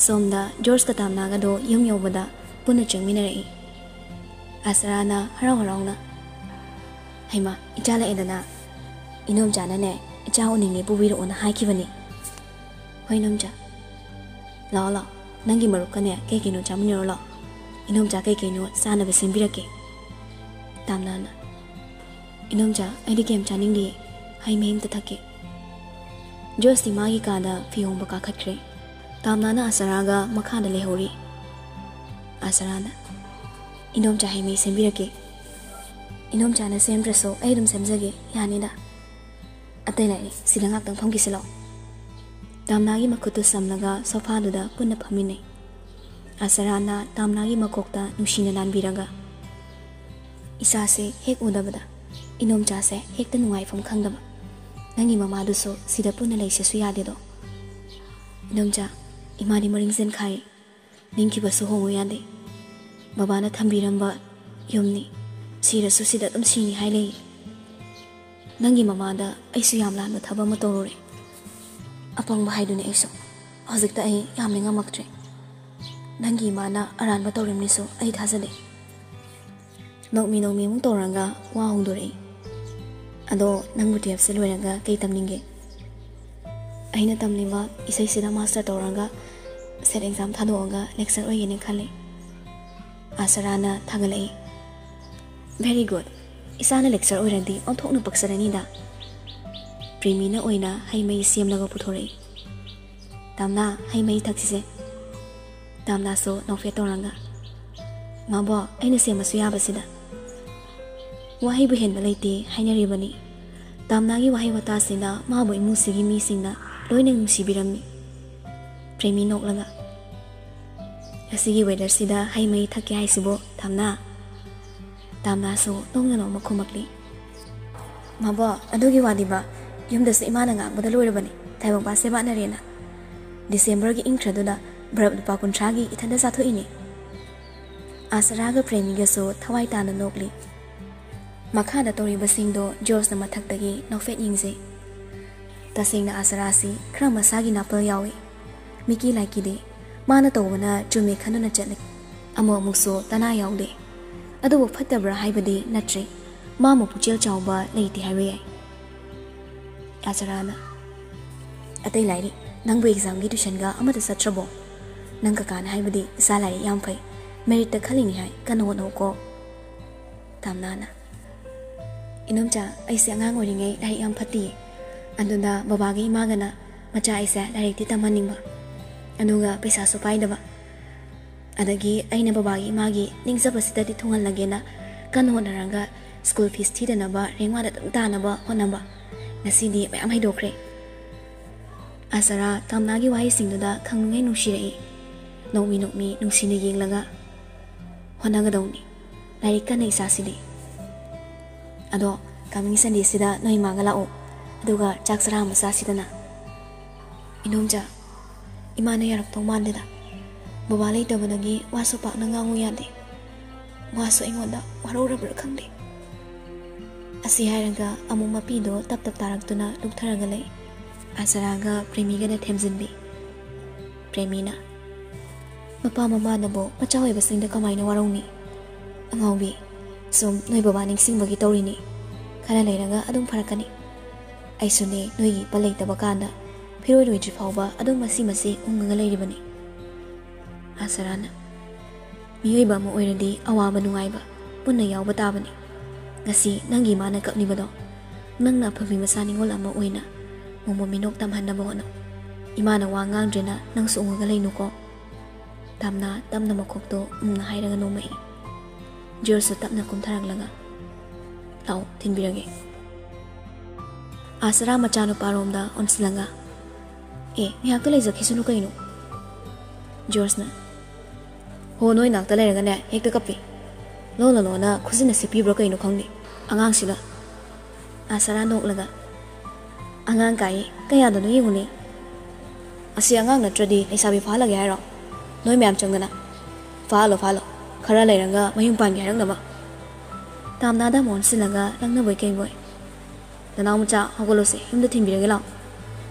ꯁꯣꯝꯗ ꯖꯣꯔꯖꯀ ꯇꯥꯝꯅꯥꯒꯗꯣ ꯌꯨꯝ ꯌꯧꯕꯗ ꯄꯨꯟꯅ ꯆꯪꯃꯤꯟꯅꯔꯛꯏ꯫ ꯑꯁꯔꯥꯅ ꯍꯔꯥꯎ ꯍꯔꯥꯎꯅ, "ꯍꯩꯃꯥ, ꯏꯆꯥ ꯂꯥꯛꯑꯦꯗꯅ꯫ ꯏꯅꯣꯝꯆꯥꯅꯅꯦ, ꯏꯆꯥ ꯎꯅꯤꯡꯉꯦ, ꯄꯨꯕꯤꯔꯛꯑꯣꯅ ꯍꯥꯏꯈꯤꯕꯅꯤ꯫" "ꯍꯣꯏ, ꯏꯅꯣꯝꯆꯥ꯫ ꯂꯥꯛꯑꯣ, ꯂꯥꯛꯑꯣ꯫ ꯅꯪꯒꯤ ꯃꯔꯨꯞꯀꯅꯦ ꯀꯩ ꯀꯩꯅꯣ ꯆꯥꯃꯤꯟꯅꯔꯣ, ꯂꯥꯛꯑꯣ꯫ ꯏꯅꯣꯝꯆꯥ ꯀꯩ ꯀꯩꯅꯣ ꯆꯥꯅꯕ ꯁꯦꯝꯕꯤꯔꯛꯀꯦ꯫" ꯇꯥꯝꯅꯥꯅ, "ꯏꯅꯣꯝꯆꯥ, ꯑꯩꯗꯤ ꯀꯩꯝ ꯆꯥꯅꯤꯡꯗꯦ꯫ ꯍꯩ ꯃꯍꯤ ꯑꯝꯇ ꯊꯛꯀꯦ꯫" ꯖꯣꯁꯇꯤ ꯃꯥꯒꯤ ꯀꯥꯗ ꯐꯤ ꯍꯣꯡꯕ ꯀꯥꯈꯠꯈ꯭ꯔꯦ꯫ ꯇꯥꯝꯅꯥꯅ ꯑꯁꯔꯥꯒ ꯃꯈꯥꯗ ꯂꯩꯍꯧꯔꯤ꯫ ꯑꯁꯔꯥꯅ, "ꯏꯅꯣꯝꯆꯥ ꯍꯩ ꯃꯍꯤ ꯁꯦꯝꯕꯤꯔꯛꯀꯦ꯫" "ꯏꯅꯣꯝꯆꯥꯅ ꯁꯦꯝꯗ꯭ꯔꯁꯨ ꯑꯩ ꯑꯗꯨꯝ ꯁꯦꯝꯖꯒꯦ, ꯌꯥꯅꯤꯗ꯫ ꯑꯇꯩ ꯂꯥꯛꯑꯦ, ꯁꯤꯗ ꯉꯥꯛꯇꯪ ꯐꯝꯈꯤꯁꯤ ꯂꯥꯛꯑꯣ꯫" ꯇꯥꯝꯅꯥꯒꯤ ꯃꯈꯨꯠꯇꯨ ꯁꯝꯂꯒ ꯁꯣꯐꯥꯗꯨꯗ ꯄꯨꯟꯅ ꯐꯝꯃꯤꯟꯅꯩ꯫ ꯑꯁꯔꯥꯅ ꯇꯥꯝꯅꯥꯒꯤ ꯃꯀꯣꯛꯇ ꯅꯨꯡꯁꯤꯅ ꯅꯥꯟꯕꯤꯔꯒ, "ꯏꯆꯥꯁꯦ ꯍꯦꯛ ꯎꯗꯕꯗ ꯏꯅꯣꯝꯆꯥꯁꯦ ꯍꯦꯛꯇ ꯅꯨꯡꯉꯥꯏꯐꯝ ꯈꯪꯗꯕ꯫ ꯅꯪꯒꯤ ꯃꯃꯥꯗꯨꯁꯨ ꯁꯤꯗ ꯄꯨꯟꯅ ꯂꯩꯁꯦꯁꯨ ꯌꯥꯗꯦꯗꯣ꯫ ꯏꯅꯣꯝꯆꯥ, ꯏꯃꯥꯗꯤ ꯃꯔꯤꯡ ꯆꯦꯟꯈꯥꯏ꯫ ꯅꯤꯡꯈꯤꯕꯁꯨ ꯍꯣꯡꯉꯨ ꯌꯥꯗꯦ꯫ ꯕꯕꯥꯅ ꯊꯝꯕꯤꯔꯝꯕ ꯌꯨꯝꯅꯤ꯫ ꯁꯤꯔꯁꯨ ꯁꯤꯗ ꯑꯗꯨꯝ ꯁꯤꯅꯤ ꯍꯥꯏ ꯂꯩꯌꯦ꯫ ꯅꯪꯒꯤ ꯃꯃꯥꯗ ꯑꯩꯁꯨ ꯌꯥꯝ ꯂꯥꯟꯕ ꯊꯕꯛ ꯑꯃ ꯇꯧꯔꯨꯔꯦ꯫ ꯑꯄꯪꯕ ꯍꯥꯏꯗꯨꯅꯤ ꯑꯩꯁꯨ꯫ ꯍꯧꯖꯤꯛꯇ ꯑꯩ ꯌꯥꯝ ꯅꯤꯡꯉꯝꯃꯛꯇ꯭ꯔꯦ꯫ ꯅꯪꯒꯤ ꯏꯃꯥꯅ ꯑꯔꯥꯟꯕ ꯇꯧꯔꯤꯕꯅꯤꯁꯨ ꯑꯩ ꯊꯥꯖꯗꯦ꯫" ꯅꯣꯛꯃꯤ ꯅꯣꯛꯃꯤ ꯑꯃꯨꯛ ꯇꯧꯔꯒ ꯋꯥ ꯍꯧꯗꯣꯔꯛꯏ꯫ "ꯑꯗꯣ ꯅꯪꯕꯨ ꯇꯨꯌꯦꯜꯞꯁꯦ ꯂꯣꯏꯔꯒ ꯀꯩ ꯇꯝꯅꯤꯡꯒꯦ?" "ꯑꯩꯅ ꯇꯝꯂꯤꯕ ꯏꯁꯩꯁꯤꯗ ꯃꯥꯁꯇꯔ ꯇꯧꯔꯒ ꯁꯦꯠ ꯑꯦꯛꯖꯥꯝ ꯊꯥꯗꯣꯛꯑꯒ ꯂꯦꯛꯆꯔ ꯑꯣꯏꯒꯦꯅ ꯈꯜꯂꯤ꯫" ꯑꯁꯔꯥꯅ ꯊꯥꯒꯠꯂꯛꯏ꯫ "Very good. ꯏꯆꯥꯅ ꯂꯦꯛꯆꯔ ꯑꯣꯏꯔꯗꯤ ꯑꯣꯟꯊꯣꯛꯅ ꯄꯛꯆꯔꯅꯤꯗ꯫" ꯄ꯭ꯔꯦꯃꯤꯅ ꯑꯣꯏꯅ ꯍꯩ ꯃꯍꯤ ꯁꯦꯝꯂꯒ ꯄꯨꯊꯣꯔꯛꯏ꯫ "ꯇꯥꯝꯅꯥ, ꯍꯩ ꯃꯍꯤ ꯊꯛꯁꯤꯁꯦ꯫" ꯇꯥꯝꯅꯥꯁꯨ ꯅꯣꯛꯐꯦꯠ ꯇꯧꯔꯒ, "ꯃꯥꯕꯣ, ꯑꯩꯅ ꯁꯦꯝꯕꯁꯨ ꯌꯥꯕꯁꯤꯗ꯫" "ꯋꯥꯍꯩꯕꯨ ꯍꯦꯟꯕ ꯂꯩꯇꯦ ꯍꯥꯏꯅꯔꯤꯕꯅꯤ꯫ ꯇꯥꯝꯅꯥꯒꯤ ꯋꯥꯍꯩ ꯋꯥꯇꯥꯁꯤꯅ ꯃꯥꯕꯨ ꯏꯃꯨꯡꯁꯤꯒꯤ ꯃꯤꯁꯤꯡꯅ ꯂꯣꯏꯅ ꯅꯨꯡꯁꯤꯕꯤꯔꯝꯃꯤ꯫" ꯄ꯭ꯔꯦꯃꯤ ꯅꯣꯛꯂꯒ, "ꯑꯁꯤꯒꯤ ꯋꯦꯗꯔꯁꯤꯗ ꯍꯩ ꯃꯍꯤ ꯊꯛꯀꯦ ꯍꯥꯏꯁꯤꯕꯣ, ꯇꯥꯝꯅꯥ?" ꯇꯥꯝꯅꯥꯁꯨ ꯅꯣꯡꯅ ꯅꯣꯡꯃ ꯈꯨꯝꯃꯛꯂꯤ꯫ ꯃꯥꯕꯣ, ꯑꯗꯨꯒꯤ ꯋꯥꯗꯤꯕ, ꯌꯨꯝꯗꯁꯨ ꯏꯃꯥꯅ ꯉꯥꯡꯕꯗ ꯂꯣꯏꯔꯕꯅꯤ, ꯊꯥꯏꯕꯪ ꯄꯥꯟ ꯁꯦꯕꯥꯅꯔꯦꯅ꯫ ꯗꯤꯁꯦꯝꯕꯔꯒꯤ ꯏꯪꯈ꯭ꯔꯗꯨꯗ ꯕꯔꯞ ꯂꯨꯄꯥ ꯀꯨꯟꯊ꯭ꯔꯥꯒꯤ ꯏꯊꯟꯗ ꯆꯥꯊꯣꯛꯏꯅꯤ꯫ ꯑꯥꯁꯔꯥꯒ ꯄ꯭ꯔꯦꯃꯤꯒꯁꯨ ꯊꯋꯥꯏ ꯇꯥꯅ ꯅꯣꯛꯂꯤ꯫ ꯃꯈꯥꯗ ꯇꯧꯔꯤꯕꯁꯤꯡꯗꯣ ꯖꯣꯔꯖꯅ ꯃꯊꯛꯇꯒꯤ ꯅꯣꯛꯐꯦꯠ ꯌꯦꯡꯖꯩ꯫ ꯇꯁꯦꯡꯅ ꯑꯥꯁꯔꯥꯁꯤ ꯈꯔ ꯃꯁꯥꯒꯤ ꯅꯥꯄꯜ ꯌꯥꯎꯏ꯫ ꯃꯤꯀꯤ ꯂꯥꯏꯀꯤꯗꯤ ꯃꯥꯅ ꯇꯧꯕꯅ ꯆꯨꯝꯃꯦ ꯈꯟꯗꯨꯅ ꯆꯠꯂꯤ꯫ ꯑꯃꯨꯛ ꯑꯃꯨꯛꯁꯨ ꯇꯅꯥ ꯌꯥꯎꯗꯦ꯫ ꯑꯗꯨꯕꯨ ꯐꯠꯇꯕ꯭ꯔꯥ ꯍꯥꯏꯕꯗꯤ ꯅꯠꯇ꯭ꯔꯦ꯫ ꯃꯥꯃꯨꯛ ꯄꯨꯛꯆꯦꯜ ꯆꯥꯎꯕ ꯂꯩꯇꯦ ꯍꯥꯏꯕ ꯌꯥꯏ꯫ ꯑꯥꯁꯔꯥꯅ, "ꯑꯇꯩ ꯂꯥꯏꯔꯤꯛ, ꯅꯪꯕꯨ ꯑꯦꯛꯖꯥꯝꯒꯤ ꯇ꯭ꯌꯨꯁꯟꯒ ꯑꯃꯗ ꯆꯠꯇ꯭ꯔꯕꯣ? ꯅꯪ ꯀꯀꯥꯅ ꯍꯥꯏꯕꯗꯤ ꯏꯆꯥ ꯂꯥꯏꯔꯤꯛ ꯌꯥꯝ ꯐꯩ, ꯃꯦꯔꯤꯠꯇ ꯈꯜꯂꯤꯅꯤ ꯍꯥꯏ, ꯀꯟꯅ ꯍꯣꯠꯅꯧꯀꯣ꯫" ꯇꯥꯝꯅꯥꯅ, "ꯏꯅꯣꯝꯆꯥ, ꯑꯩꯁꯦ ꯑꯉꯥꯡ ꯑꯣꯏꯔꯤꯉꯩ ꯂꯥꯏꯔꯤꯛ ꯌꯥꯝ ꯐꯠꯇꯤꯌꯦ꯫ ꯑꯗꯨꯅ ꯕꯕꯥꯒ ꯏꯃꯥꯒꯅ ꯃꯆꯥ ꯑꯩꯁꯦ ꯂꯥꯏꯔꯤꯛꯇꯤ ꯇꯝꯍꯟꯅꯤꯡꯕ, ꯑꯗꯨꯒ ꯄꯩꯁꯥꯁꯨ ꯄꯥꯏꯗꯕ꯫ ꯑꯗꯒꯤ ꯑꯩꯅ ꯕꯕꯥꯒꯤ ꯏꯃꯥꯒꯤ ꯅꯤꯡꯖꯕꯁꯤꯗꯗꯤ ꯊꯨꯡꯍꯜꯂꯒꯦꯅ ꯀꯟꯅ ꯍꯣꯠꯅꯔꯒ ꯁ꯭ꯀꯨꯜ ꯐꯤꯁ ꯊꯤꯗꯅꯕ ꯔꯦꯡ ꯋꯥꯟꯗ ꯑꯗꯨꯝ ꯇꯥꯅꯕ ꯍꯣꯠꯅꯕ꯫ ꯉꯁꯤꯗꯤ ꯃꯌꯥꯝ ꯍꯩꯗꯣꯛꯈ꯭ꯔꯦ꯫" ꯑꯥꯁꯔꯥ ꯇꯥꯝꯅꯥꯒꯤ ꯋꯥꯍꯩꯁꯤꯡꯗꯨꯗ ꯈꯪꯅꯤꯡꯉꯩ ꯅꯨꯡꯁꯤꯔꯛꯏ꯫ ꯅꯣꯛꯃꯤ ꯅꯣꯛꯃꯤ ꯅꯨꯡꯁꯤꯅ ꯌꯦꯡꯂꯒ, "ꯍꯣꯠꯅꯒꯗꯧꯅꯤ꯫ ꯂꯥꯏꯔꯤꯛ ꯀꯟꯅ ꯏꯆꯥꯁꯤꯗꯤ꯫ ꯑꯗꯣ, coming Sunday ꯁꯤꯗ ꯅꯣꯏ ꯏꯃꯥꯒ ꯂꯥꯛꯑꯣ꯫ ꯑꯗꯨꯒ ꯆꯥꯛ ꯆꯔꯥ ꯑꯃ ꯆꯥꯁꯤꯗꯅ꯫" "ꯏꯅꯣꯝꯆꯥ, ꯏꯃꯥꯅ ꯌꯥꯔꯛꯇꯧ ꯃꯥꯟꯗꯦꯗ꯫ ꯕꯕꯥ ꯂꯩꯇꯕꯗꯒꯤ ꯋꯥꯁꯨ ꯄꯥꯛꯅ ꯉꯥꯡꯉꯨ ꯌꯥꯗꯦ꯫ ꯃꯥꯁꯨ ꯑꯩꯉꯣꯟꯗ ꯋꯥꯔꯧꯔꯕ꯭ꯔꯥ ꯈꯪꯗꯦ꯫" ꯑꯁꯤ ꯍꯥꯏꯔꯒ ꯑꯃꯨꯛ ꯃꯄꯤꯗꯣ ꯇꯞ ꯇꯞ ꯇꯥꯔꯛꯇꯨꯅ ꯂꯨꯞꯊꯔꯒ ꯂꯩ꯫ ꯑꯥꯁꯔꯥꯒ ꯄ꯭ꯔꯦꯃꯤꯒꯅ ꯊꯦꯝꯖꯤꯟꯕꯤ꯫ ꯄ꯭ꯔꯦꯃꯤꯅ, "ꯃꯄꯥ ꯃꯃꯥꯅꯕꯨ ꯃꯆꯥ ꯑꯣꯏꯕꯁꯤꯡꯗ ꯀꯃꯥꯏꯅ ꯋꯥꯔꯧꯅꯤ? ꯑꯉꯥꯎꯕꯤ, ꯁꯨꯝ ꯅꯣꯏ ꯕꯕꯥ ꯅꯤꯡꯁꯤꯡꯕꯒꯤ ꯇꯧꯔꯤꯅꯤ꯫ ꯈꯔ ꯂꯩꯔꯒ ꯑꯗꯨꯝ ꯐꯔꯛꯀꯅꯤ꯫ ꯑꯩꯁꯨꯅꯦ, ꯅꯣꯏꯒꯤ ꯏꯄꯥ ꯂꯩꯇꯕ ꯀꯥꯟꯗ ꯐꯤꯔꯣꯏ ꯂꯣꯏꯗ꯭ꯔꯤ ꯐꯥꯎꯕ ꯑꯗꯨꯝ ꯃꯁꯤ ꯃꯁꯤ ꯎꯪꯉꯒ ꯂꯩꯔꯤꯕꯅꯤ꯫" ꯑꯥꯁꯔꯥꯅ, "ꯃꯤꯑꯣꯏꯕ ꯑꯃ ꯑꯣꯏꯔꯗꯤ ꯑꯋꯥꯕ ꯅꯨꯡꯉꯥꯏꯕ ꯄꯨꯟꯅ ꯌꯥꯎꯕ ꯇꯥꯕꯅꯤ꯫ ꯉꯁꯤ ꯅꯪꯒꯤ ꯏꯃꯥꯅ ꯀꯞꯂꯤꯕꯗꯣ ꯅꯪꯅ ꯑꯐꯕꯤ ꯃꯆꯥ ꯅꯤꯉꯣꯜ ꯑꯃ ꯑꯣꯏꯅ ꯃꯣꯃꯣ ꯃꯤꯅꯣꯛ ꯇꯝꯍꯟꯅꯕ ꯍꯣꯠꯅꯧ꯫ ꯏꯃꯥꯅ ꯋꯥ ꯉꯥꯡꯗ꯭ꯔꯦꯅ ꯅꯪꯁꯨ ꯎꯪꯉꯒ ꯂꯩꯅꯨꯀꯣ꯫" ꯇꯥꯝꯅꯥ ꯇꯞꯅ ꯃꯈꯣꯛꯇꯣ ꯎꯝꯅ ꯍꯥꯏꯔꯒ ꯅꯣꯡꯃꯛꯏ꯫ ꯖꯣꯔꯖꯁꯨ ꯇꯞꯅ ꯀꯨꯝꯊꯔꯛꯂꯒ, "ꯂꯥꯛꯑꯣ, ꯊꯤꯟꯕꯤꯔꯒꯦ꯫" ꯑꯥꯁꯔꯥ ꯃꯆꯥꯅꯨꯄꯥꯔꯣꯝꯗ ꯑꯣꯟꯁꯤꯜꯂꯒ, "ꯑꯦ, ꯉꯥꯏꯍꯥꯛꯇ ꯂꯩꯖꯈꯤꯁꯅꯨ ꯀꯩꯅꯣ꯫" ꯖꯣꯔꯖꯅ, "ꯍꯣ, ꯅꯣꯏ ꯅꯥꯛꯇ ꯂꯩꯔꯒꯅꯦ ꯍꯦꯛꯇ ꯀꯞꯄꯤ꯫ ꯂꯣꯟꯅ ꯂꯣꯟꯅ ꯈꯨꯖꯤꯟꯅ ꯁꯤꯄꯤꯕ꯭ꯔꯥ ꯀꯩꯅꯣ ꯈꯪꯗꯦ ꯑꯉꯥꯡꯁꯤꯗ꯫" ꯑꯥꯁꯔꯥ ꯅꯣꯛꯂꯒ, "ꯑꯉꯥꯡ ꯀꯥꯏꯌꯦ, ꯀꯌꯥꯗꯅꯣ ꯌꯦꯡꯉꯨꯅꯦ꯫ ꯑꯁꯤ ꯑꯉꯥꯡ ꯅꯠꯇ꯭ꯔꯗꯤ ꯂꯩꯁꯥꯕꯤ ꯐꯥꯍꯜꯂꯒꯦ ꯍꯥꯏꯔꯣ? ꯅꯣꯏ ꯃꯌꯥꯝ ꯆꯪꯗꯅ꯫ ꯐꯥꯍꯜꯂꯣ, ꯐꯥꯍꯜꯂꯣ꯫ ꯈꯔ ꯂꯩꯔꯒ ꯃꯌꯨꯝ ꯄꯥꯟꯒꯦ ꯍꯥꯏꯔꯛꯅꯕ꯫" ꯇꯥꯝꯅꯥꯗ ꯑꯃꯨꯛ ꯑꯣꯟꯁꯤꯜꯂꯒ ꯂꯛꯅꯕꯣꯏ ꯀꯩꯕꯣꯏ, "ꯅꯅꯥꯎ ꯃꯆꯥ, ꯍꯧꯒꯠꯂꯣꯁꯦ, ꯌꯨꯝꯗ ꯊꯤꯟꯕꯤꯔꯒꯦ ꯂꯥꯛꯑꯣ꯫"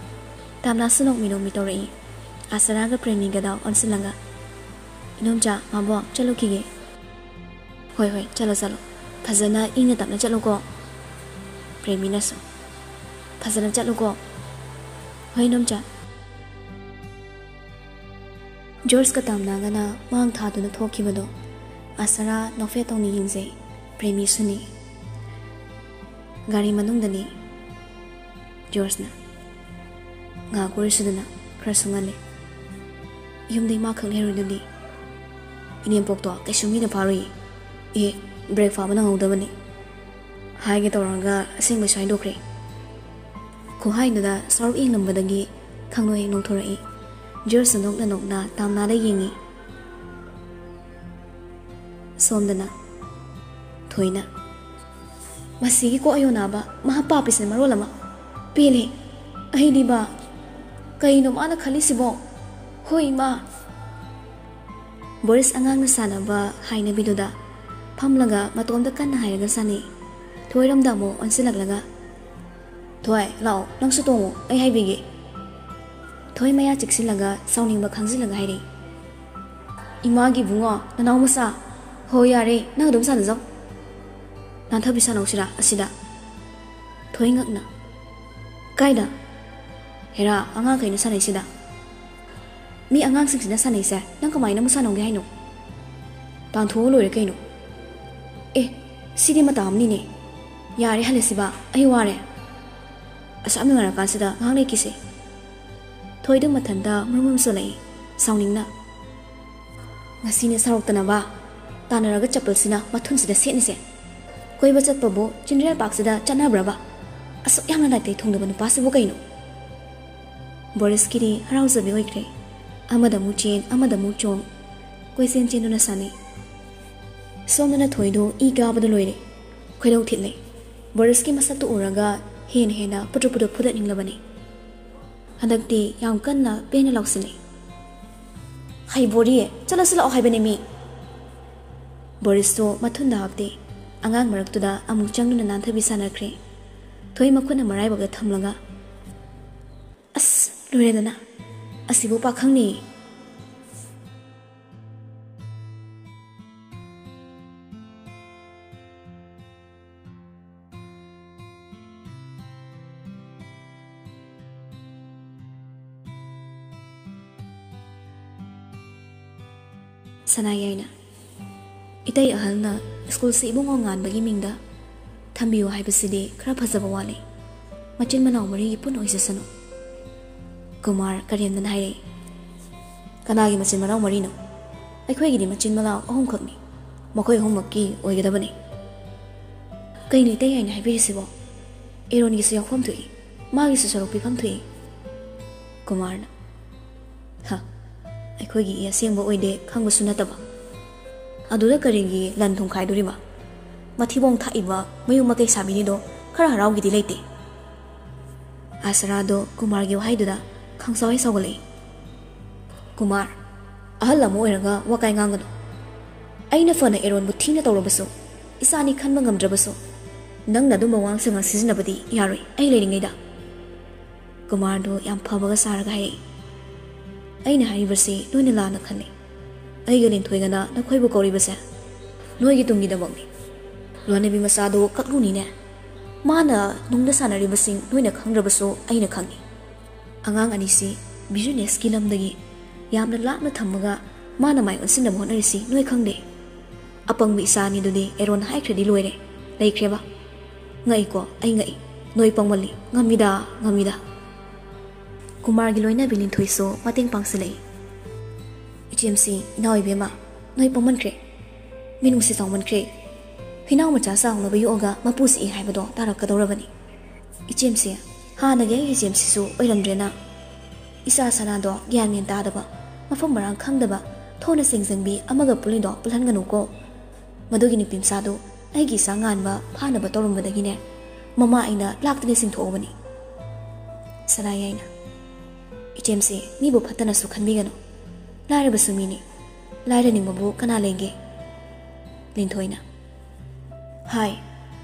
ꯇꯥꯝꯅꯥꯁꯨ ꯅꯣꯛꯃꯤ ꯅꯣꯛꯃꯤ ꯇꯧꯔꯛꯏ꯫ ꯑꯥꯁꯔꯥꯒ ꯄ꯭ꯔꯦꯃꯤꯒꯗ ꯑꯣꯟꯁꯤꯜꯂꯒ, "ꯏꯅꯣꯝꯆꯥ, ꯃꯥꯕꯣ, ꯆꯠꯂꯨꯈꯤꯒꯦ꯫" "ꯍꯣꯏ, ꯍꯣꯏ, ꯆꯠꯂꯣ, ꯆꯠꯂꯣ꯫ ꯐꯖꯅ ꯏꯪꯅ ꯇꯞꯅ ꯆꯠꯂꯨꯀꯣ꯫" ꯄ꯭ꯔꯦꯃꯤꯅꯁꯨ, "ꯐꯖꯅ ꯆꯠꯂꯨꯀꯣ꯫" "ꯍꯣꯏ, ꯏꯅꯣꯝꯆꯥ꯫" ꯖꯣꯔꯖꯀ ꯇꯥꯝꯅꯥꯒꯅ ꯃꯥꯡ ꯊꯥꯗꯨꯅ ꯊꯣꯛꯈꯤꯕꯗꯣ ꯑꯥꯁꯔꯥ ꯅꯣꯛꯐꯦꯠ ꯇꯧꯅ ꯌꯦꯡꯖꯩ꯫ ꯄ꯭ꯔꯦꯃꯤꯁꯨꯅꯤ꯫ ꯒꯥꯔꯤ ꯃꯅꯨꯡꯗꯅꯤ꯫ ꯖꯣꯔꯖꯅ, "ꯉꯥꯏꯍꯥꯛ ꯀꯣꯏꯔꯨꯁꯤꯗꯅ, ꯈꯔꯁꯨ ꯉꯜꯂꯤ꯫" "ꯌꯨꯝꯗ ꯏꯃꯥ ꯈꯛ ꯂꯩꯍꯧꯔꯤꯗꯨꯗꯤ?" "ꯏꯅꯦꯝꯄꯣꯛꯇꯣ ꯀꯩꯁꯨ ꯃꯤꯅ ꯐꯥꯔꯨꯏ꯫" "ꯑꯦ, ꯕ꯭ꯔꯦꯛ ꯐꯥꯕ ꯅꯪꯍꯧꯗꯕꯅꯤ꯫" ꯍꯥꯏꯒꯦ ꯇꯧꯔꯒ ꯑꯁꯦꯡꯕꯩꯁꯨ ꯍꯥꯏꯗꯣꯛꯈ꯭ꯔꯦ꯫ ꯈꯨꯍꯥꯏꯗꯨꯗ ꯁꯥꯎꯔꯞ ꯌꯦꯡꯂꯝꯕꯗꯒꯤ ꯈꯪꯅꯣꯏ ꯍꯦꯛ ꯅꯣꯛꯊꯣꯔꯛꯏ꯫ ꯖꯣꯔꯖꯅ ꯅꯣꯛꯅ ꯅꯣꯛꯅ ꯇꯥꯝꯅꯥꯗ ꯌꯦꯡꯉꯤ꯫ ꯁꯣꯝꯗꯅ ꯊꯣꯏꯅ, "ꯃꯁꯤꯒꯤ ꯀꯣꯛ ꯑꯌꯣꯟꯅꯕ ꯃꯍꯥ ꯄꯥꯄꯤꯁꯤꯅ ꯃꯔꯣꯜ ꯑꯃ꯫ ꯄꯦꯜꯂꯦ ꯑꯩꯗꯤꯕ꯫ ꯀꯩꯅꯣ ꯃꯥꯅ ꯈꯜꯂꯤꯁꯤꯕꯣ? ꯍꯣꯏ ꯏꯃꯥ!" ꯕꯣꯔꯤꯁ ꯑꯉꯥꯡꯅ ꯁꯥꯟꯅꯕ ꯍꯥꯏꯅꯕꯤꯗꯨꯗ ꯐꯝꯂꯒ ꯃꯇꯣꯝꯇ ꯀꯟꯅ ꯍꯥꯏꯔꯒ ꯁꯥꯟꯅꯩ꯫ ꯊꯣꯏꯔꯣꯝꯗ ꯑꯃꯨꯛ ꯑꯣꯟꯁꯤꯜꯂꯛꯂꯒ, "ꯊꯣꯏ, ꯂꯥꯛꯑꯣ, ꯅꯪꯁꯨ ꯇꯣꯡꯉꯣ, ꯑꯩ ꯍꯥꯏꯕꯤꯒꯦ꯫" ꯊꯣꯏ ꯃꯌꯥ ꯆꯤꯛꯁꯤꯜꯂꯒ ꯁꯥꯎꯅꯤꯡꯕ ꯈꯪꯖꯤꯜꯂꯒ ꯍꯥꯏꯔꯛꯏ, "ꯏꯃꯥꯒꯤ ꯏꯕꯨꯡꯉꯣ, ꯅꯅꯥꯎ ꯃꯆꯥ, ꯍꯣ ꯌꯥꯔꯦ, ꯅꯪ ꯑꯗꯨꯝ ꯁꯥꯟꯅꯖꯧ꯫ ꯅꯥꯟꯊꯕꯤ ꯁꯥꯟꯅꯧꯁꯤꯔꯥ ꯑꯁꯤꯗ?" ꯊꯣꯏ ꯉꯛꯅ, "ꯀꯥꯏꯗ?" "ꯍꯦꯔꯥ, ꯑꯉꯥꯡꯈꯩꯅ ꯁꯥꯟꯅꯩꯁꯤꯗ꯫ ꯃꯤ ꯑꯉꯥꯡꯁꯤꯡꯁꯤꯅ ꯁꯥꯟꯅꯩꯁꯦ ꯅꯪ ꯀꯃꯥꯏꯅ ꯑꯃꯨꯛ ꯁꯥꯟꯅꯧꯒꯦ ꯍꯥꯏꯅꯣ? ꯇꯥꯟꯊꯣꯛꯑ ꯂꯣꯏꯔꯦ ꯀꯩꯅꯣ꯫ ꯑꯦ, ꯁꯤꯗꯤ ꯃꯇꯥ ꯑꯃꯅꯤꯅꯦ꯫ ꯌꯥꯔꯦ, ꯍꯜꯂꯁꯤꯕ, ꯑꯩ ꯋꯥꯔꯦ꯫ ꯑꯁꯨꯛ ꯌꯥꯝ ꯅꯨꯡꯉꯥꯏꯔꯀꯥꯟꯁꯤꯗ ꯉꯥꯏꯍꯥꯛ ꯂꯩꯈꯤꯁꯦ꯫" ꯊꯣꯏꯗꯨ ꯃꯊꯟꯇ ꯃꯔꯨꯝ ꯃꯔꯨꯝ ꯆꯣꯜꯂꯛꯏ, ꯁꯥꯎꯅꯤꯡꯅ꯫ "ꯉꯁꯤꯅꯦ ꯁꯥꯎꯔꯛꯇꯅꯕ, ꯇꯥꯟꯅꯔꯒ ꯆꯄꯜꯁꯤꯅ ꯃꯊꯨꯟꯁꯤꯗ ꯁꯦꯠꯅꯤꯁꯦ꯫ ꯀꯣꯏꯕ ꯆꯠꯄꯕꯨ ꯆꯤꯟꯗ꯭ꯔꯦꯜ ꯄꯥꯛꯁꯤꯗ ꯆꯠꯅꯕ꯭ꯔꯕ? ꯑꯁꯨꯛ ꯌꯥꯝꯅ ꯅꯥꯇꯩ ꯊꯣꯡꯗꯕ ꯅꯨꯄꯥꯁꯤꯕꯨ ꯀꯩꯅꯣ?" ꯕꯣꯔꯤꯁꯀꯤꯗꯤ ꯍꯔꯥꯎꯖꯕꯤ ꯑꯣꯏꯈ꯭ꯔꯦ꯫ ꯑꯃꯗ ꯑꯃꯨꯛ ꯆꯦꯟ, ꯑꯃꯗ ꯑꯃꯨꯛ ꯆꯣꯡ, ꯀꯣꯏꯆꯦꯟ ꯆꯦꯟꯗꯨꯅ ꯁꯥꯟꯅꯩ꯫ ꯁꯣꯝꯗꯅ ꯊꯣꯏꯗꯣ ꯏ ꯀꯥꯕꯗ ꯂꯣꯏꯔꯦ, ꯈꯣꯏꯗꯧ ꯊꯤꯠꯂꯦ꯫ ꯕꯣꯔꯤꯁꯀꯤ ꯃꯁꯛꯇꯨ ꯎꯔꯒ ꯍꯦꯟꯅ ꯍꯦꯟꯅ ꯄꯨꯗ꯭ꯔꯨꯞ ꯄꯨꯗ꯭ꯔꯨꯞ ꯐꯨꯗꯠꯅꯤꯡꯂꯕꯅꯤ꯫ ꯍꯟꯗꯛꯇꯤ ꯌꯥꯝ ꯀꯟꯅ ꯄꯦꯟꯅ ꯂꯥꯎꯁꯤꯜꯂꯤ꯫ "ꯍꯩ ꯕꯣꯔꯤ, ꯆꯠꯂꯁꯤ ꯂꯥꯛꯑꯣ ꯍꯥꯏꯕꯅꯦ ꯃꯤ!" ꯕꯣꯔꯤꯁꯇꯨ ꯃꯊꯨꯟꯗ ꯍꯥꯞꯇꯦ꯫ ꯑꯉꯥꯡ ꯃꯔꯛꯇꯨꯗ ꯑꯃꯨꯛ ꯆꯪꯗꯨꯅ ꯅꯥꯟꯊꯕꯤ ꯁꯥꯟꯅꯈ꯭ꯔꯦ꯫ ꯊꯣꯏ ꯃꯈꯨꯠꯅ ꯃꯔꯥꯏꯕꯛꯇ ꯊꯝꯂꯒ, "ꯑꯁ, ꯂꯣꯏꯔꯦꯗꯅ꯫ ꯑꯁꯤꯕꯨ ꯄꯥꯈꯪꯅꯤ!" ꯁꯅꯥꯌꯥꯏꯅ, "ꯏꯇꯩ ꯑꯍꯜꯅ ꯁ꯭ꯀꯨꯜꯁꯤ ꯏꯕꯨꯡꯉꯣ ꯉꯥꯟꯕꯒꯤ ꯃꯤꯡꯗ ꯊꯝꯕꯤꯌꯨ ꯍꯥꯏꯕꯁꯤꯗꯤ ꯈꯔ ꯐꯖꯕ ꯋꯥꯠꯂꯤ꯫ ꯃꯆꯤꯟ ꯃꯅꯥꯎ ꯃꯔꯤꯒꯤ ꯄꯨꯟ ꯑꯣꯏꯖꯁꯅꯨ꯫" ꯀꯨꯃꯥꯔ ꯀꯔꯦꯝꯅꯅ ꯍꯥꯏꯔꯛꯏ꯫ "ꯀꯅꯥꯒꯤ ꯃꯆꯤꯟ ꯃꯅꯥꯎ ꯃꯔꯤꯅꯣ? ꯑꯩꯈꯣꯏꯒꯤꯗꯤ ꯃꯆꯤꯟ ꯃꯅꯥꯎ ꯑꯍꯨꯝꯈꯛꯅꯤ꯫ ꯃꯈꯣꯏ ꯑꯍꯨꯝꯃꯛꯀꯤ ꯑꯣꯏꯒꯗꯕꯅꯤ꯫" "ꯀꯩꯅꯣ ꯏꯇꯩ ꯍꯥꯏꯅ ꯍꯥꯏꯕꯤꯔꯤꯁꯤꯕꯣ? ꯑꯦꯔꯣꯟꯒꯤꯁꯨ ꯌꯥꯎꯐꯝ ꯊꯣꯛꯏ, ꯃꯥꯒꯤꯁꯨ ꯁꯔꯨꯛ ꯄꯤꯐꯝ ꯊꯣꯛꯏ꯫" ꯀꯨꯃꯥꯔꯅ, "ꯍ, ꯑꯩꯈꯣꯏꯒꯤ ꯏ ꯑꯁꯦꯡꯕ ꯑꯣꯏꯗꯦ ꯈꯪꯕꯁꯨ ꯅꯠꯇꯕ꯫ ꯑꯗꯨꯗ ꯀꯔꯤꯒꯤ ꯂꯟ ꯊꯨꯝ ꯈꯥꯏꯗꯣꯔꯤꯕ? ꯃꯊꯤꯕꯣꯡ ꯊꯥꯛꯏꯕ ꯃꯌꯨꯝ ꯃꯀꯩ ꯁꯥꯕꯤꯅꯤꯗꯣ ꯈꯔ ꯍꯔꯥꯎꯒꯤꯗꯤ ꯂꯩꯇꯦ꯫" ꯑꯥꯁꯔꯥꯗꯣ ꯀꯨꯃꯥꯔꯒꯤ ꯋꯥꯍꯩꯗꯨꯗ ꯈꯪꯁꯥꯎ ꯍꯦꯛ ꯁꯥꯎꯒꯠꯂꯛꯏ꯫ "ꯀꯨꯃꯥꯔ, ꯑꯍꯜ ꯑꯃ ꯑꯣꯏꯔꯒ ꯋꯥꯀꯥꯏ ꯉꯥꯡꯒꯅꯨ꯫ ꯑꯩꯅ ꯐꯅ ꯑꯦꯔꯣꯟꯕꯨ ꯊꯤꯅ ꯇꯧꯔꯕꯁꯨ, ꯏꯆꯥꯅꯤ ꯈꯟꯕ ꯉꯝꯗ꯭ꯔꯕꯁꯨ, ꯅꯪꯅ ꯑꯗꯨꯝꯕ ꯋꯥꯉꯥꯡ ꯁꯉꯥꯡ ꯁꯤꯖꯤꯟꯅꯕꯗꯤ ꯌꯥꯔꯣꯏ ꯑꯩ ꯂꯩꯔꯤꯉꯩꯗ꯫" ꯀꯨꯃꯥꯔꯗꯨ ꯌꯥꯝ ꯐꯕꯒ ꯁꯥꯔꯒ ꯍꯥꯏꯔꯛꯏ꯫ "ꯑꯩꯅ ꯍꯥꯏꯔꯤꯕꯁꯤ ꯅꯣꯏꯅ ꯂꯥꯟꯅ ꯈꯜꯂꯤ꯫ ꯑꯩꯒ ꯂꯤꯟꯊꯣꯏꯒꯅ ꯅꯈꯣꯏꯕꯨ ꯀꯧꯔꯤꯕꯁꯦ ꯅꯣꯏꯒꯤ ꯇꯨꯡꯒꯤꯗꯃꯛꯅꯤ꯫ ꯂꯣꯟꯅꯕꯤ ꯃꯆꯥꯗꯨ ꯀꯛꯂꯨꯅꯤꯅꯦ꯫ ꯃꯥꯅ ꯅꯨꯡꯗ ꯁꯥꯟꯅꯔꯤꯕꯁꯤꯡ ꯅꯣꯏꯅ ꯈꯪꯗ꯭ꯔꯕꯁꯨ ꯑꯩꯅ ꯈꯪꯏ꯫ ꯑꯉꯥꯡ ꯑꯅꯤꯁꯤ ꯕꯤꯖꯤꯅꯦꯁꯀꯤ ꯂꯝꯗꯒꯤ ꯌꯥꯝꯅ ꯂꯥꯞꯅ ꯊꯝꯃꯒ ꯃꯥꯅ ꯃꯥꯏ ꯑꯣꯟꯁꯤꯟꯅꯕ ꯍꯣꯠꯅꯔꯤꯁꯤ ꯅꯣꯏ ꯈꯪꯗꯦ꯫ ꯑꯄꯪꯕ ꯏꯆꯥ ꯑꯅꯤꯗꯨꯗꯤ ꯑꯦꯔꯣꯟ ꯍꯥꯏꯈ꯭ꯔꯗꯤ ꯂꯣꯏꯔꯦ, ꯂꯩꯈ꯭ꯔꯦꯕ꯫ ꯉꯛꯏꯀꯣ, ꯑꯩ ꯉꯛꯏ꯫ ꯅꯣꯏ ꯄꯪꯃꯜꯂꯤ꯫ ꯉꯝꯃꯤꯗ, ꯉꯝꯃꯤꯗ꯫" ꯀꯨꯃꯥꯔꯒꯤ ꯂꯣꯏꯅꯕꯤ ꯂꯤꯟꯊꯣꯏꯁꯨ ꯃꯇꯦꯡ ꯄꯥꯡꯁꯤꯜꯂꯛꯏ꯫ "ꯏꯆꯦꯝꯁꯤ, ꯏꯅꯥꯎ ꯏꯕꯦꯝꯃ, ꯅꯣꯏ ꯄꯪꯃꯟꯈ꯭ꯔꯦ꯫ ꯃꯤꯅꯨꯡꯁꯤ ꯆꯥꯎꯃꯟꯈ꯭ꯔꯦ꯫ ꯍꯨꯏꯅꯥꯎ ꯃꯆꯥ ꯆꯥꯎꯅꯕ ꯌꯣꯛꯑꯒ ꯃꯄꯨ ꯆꯤꯛꯏ ꯍꯥꯏꯕꯗꯣ ꯇꯥꯔꯛꯀꯗꯧꯔꯕꯅꯤ꯫ ꯏꯆꯦꯝꯁꯤ, ꯍꯥꯟꯅꯒꯤ ꯑꯩꯒꯤ ꯏꯆꯦꯝꯁꯤꯁꯨ ꯑꯣꯏꯔꯝꯗ꯭ꯔꯦꯅ꯫ ꯏꯆꯥ ꯁꯅꯥꯗꯣ ꯒ꯭ꯌꯥꯟ ꯃꯦꯟ ꯇꯥꯗꯕ, ꯃꯐꯝ ꯃꯔꯥꯡ ꯈꯪꯗꯕ, ꯊꯣꯛꯅ ꯁꯦꯡꯖꯟꯕꯤ ꯑꯃꯒ ꯄꯨꯜꯂꯤꯗꯣ ꯄꯨꯜꯍꯟꯒꯅꯨꯀꯣ꯫ ꯃꯗꯨꯒꯤ ꯅꯨꯄꯤ ꯃꯆꯥꯗꯨ ꯑꯩꯒꯤ ꯏꯆꯥ ꯉꯥꯟꯕ ꯐꯥꯅꯕ ꯇꯧꯔꯝꯕꯗꯒꯤꯅꯦ, ꯃꯃꯥ ꯑꯩꯅ ꯂꯥꯛꯇꯅ ꯆꯤꯡꯊꯣꯛꯑꯕꯅꯤ꯫ ꯁꯅꯥꯌꯥꯏꯅ, "ꯏꯆꯦꯝꯁꯤ, ꯃꯤꯕꯨ ꯐꯠꯇꯅꯁꯨ ꯈꯟꯕꯤꯒꯅꯨ꯫ ꯂꯥꯏꯔꯕꯁꯨ ꯃꯤꯅꯤ꯫ ꯂꯥꯏꯔꯅꯤꯡꯕꯕꯨ ꯀꯅꯥ ꯂꯩꯒꯦ?" ꯂꯤꯟꯊꯣꯏꯅ, "ꯍꯥꯏ,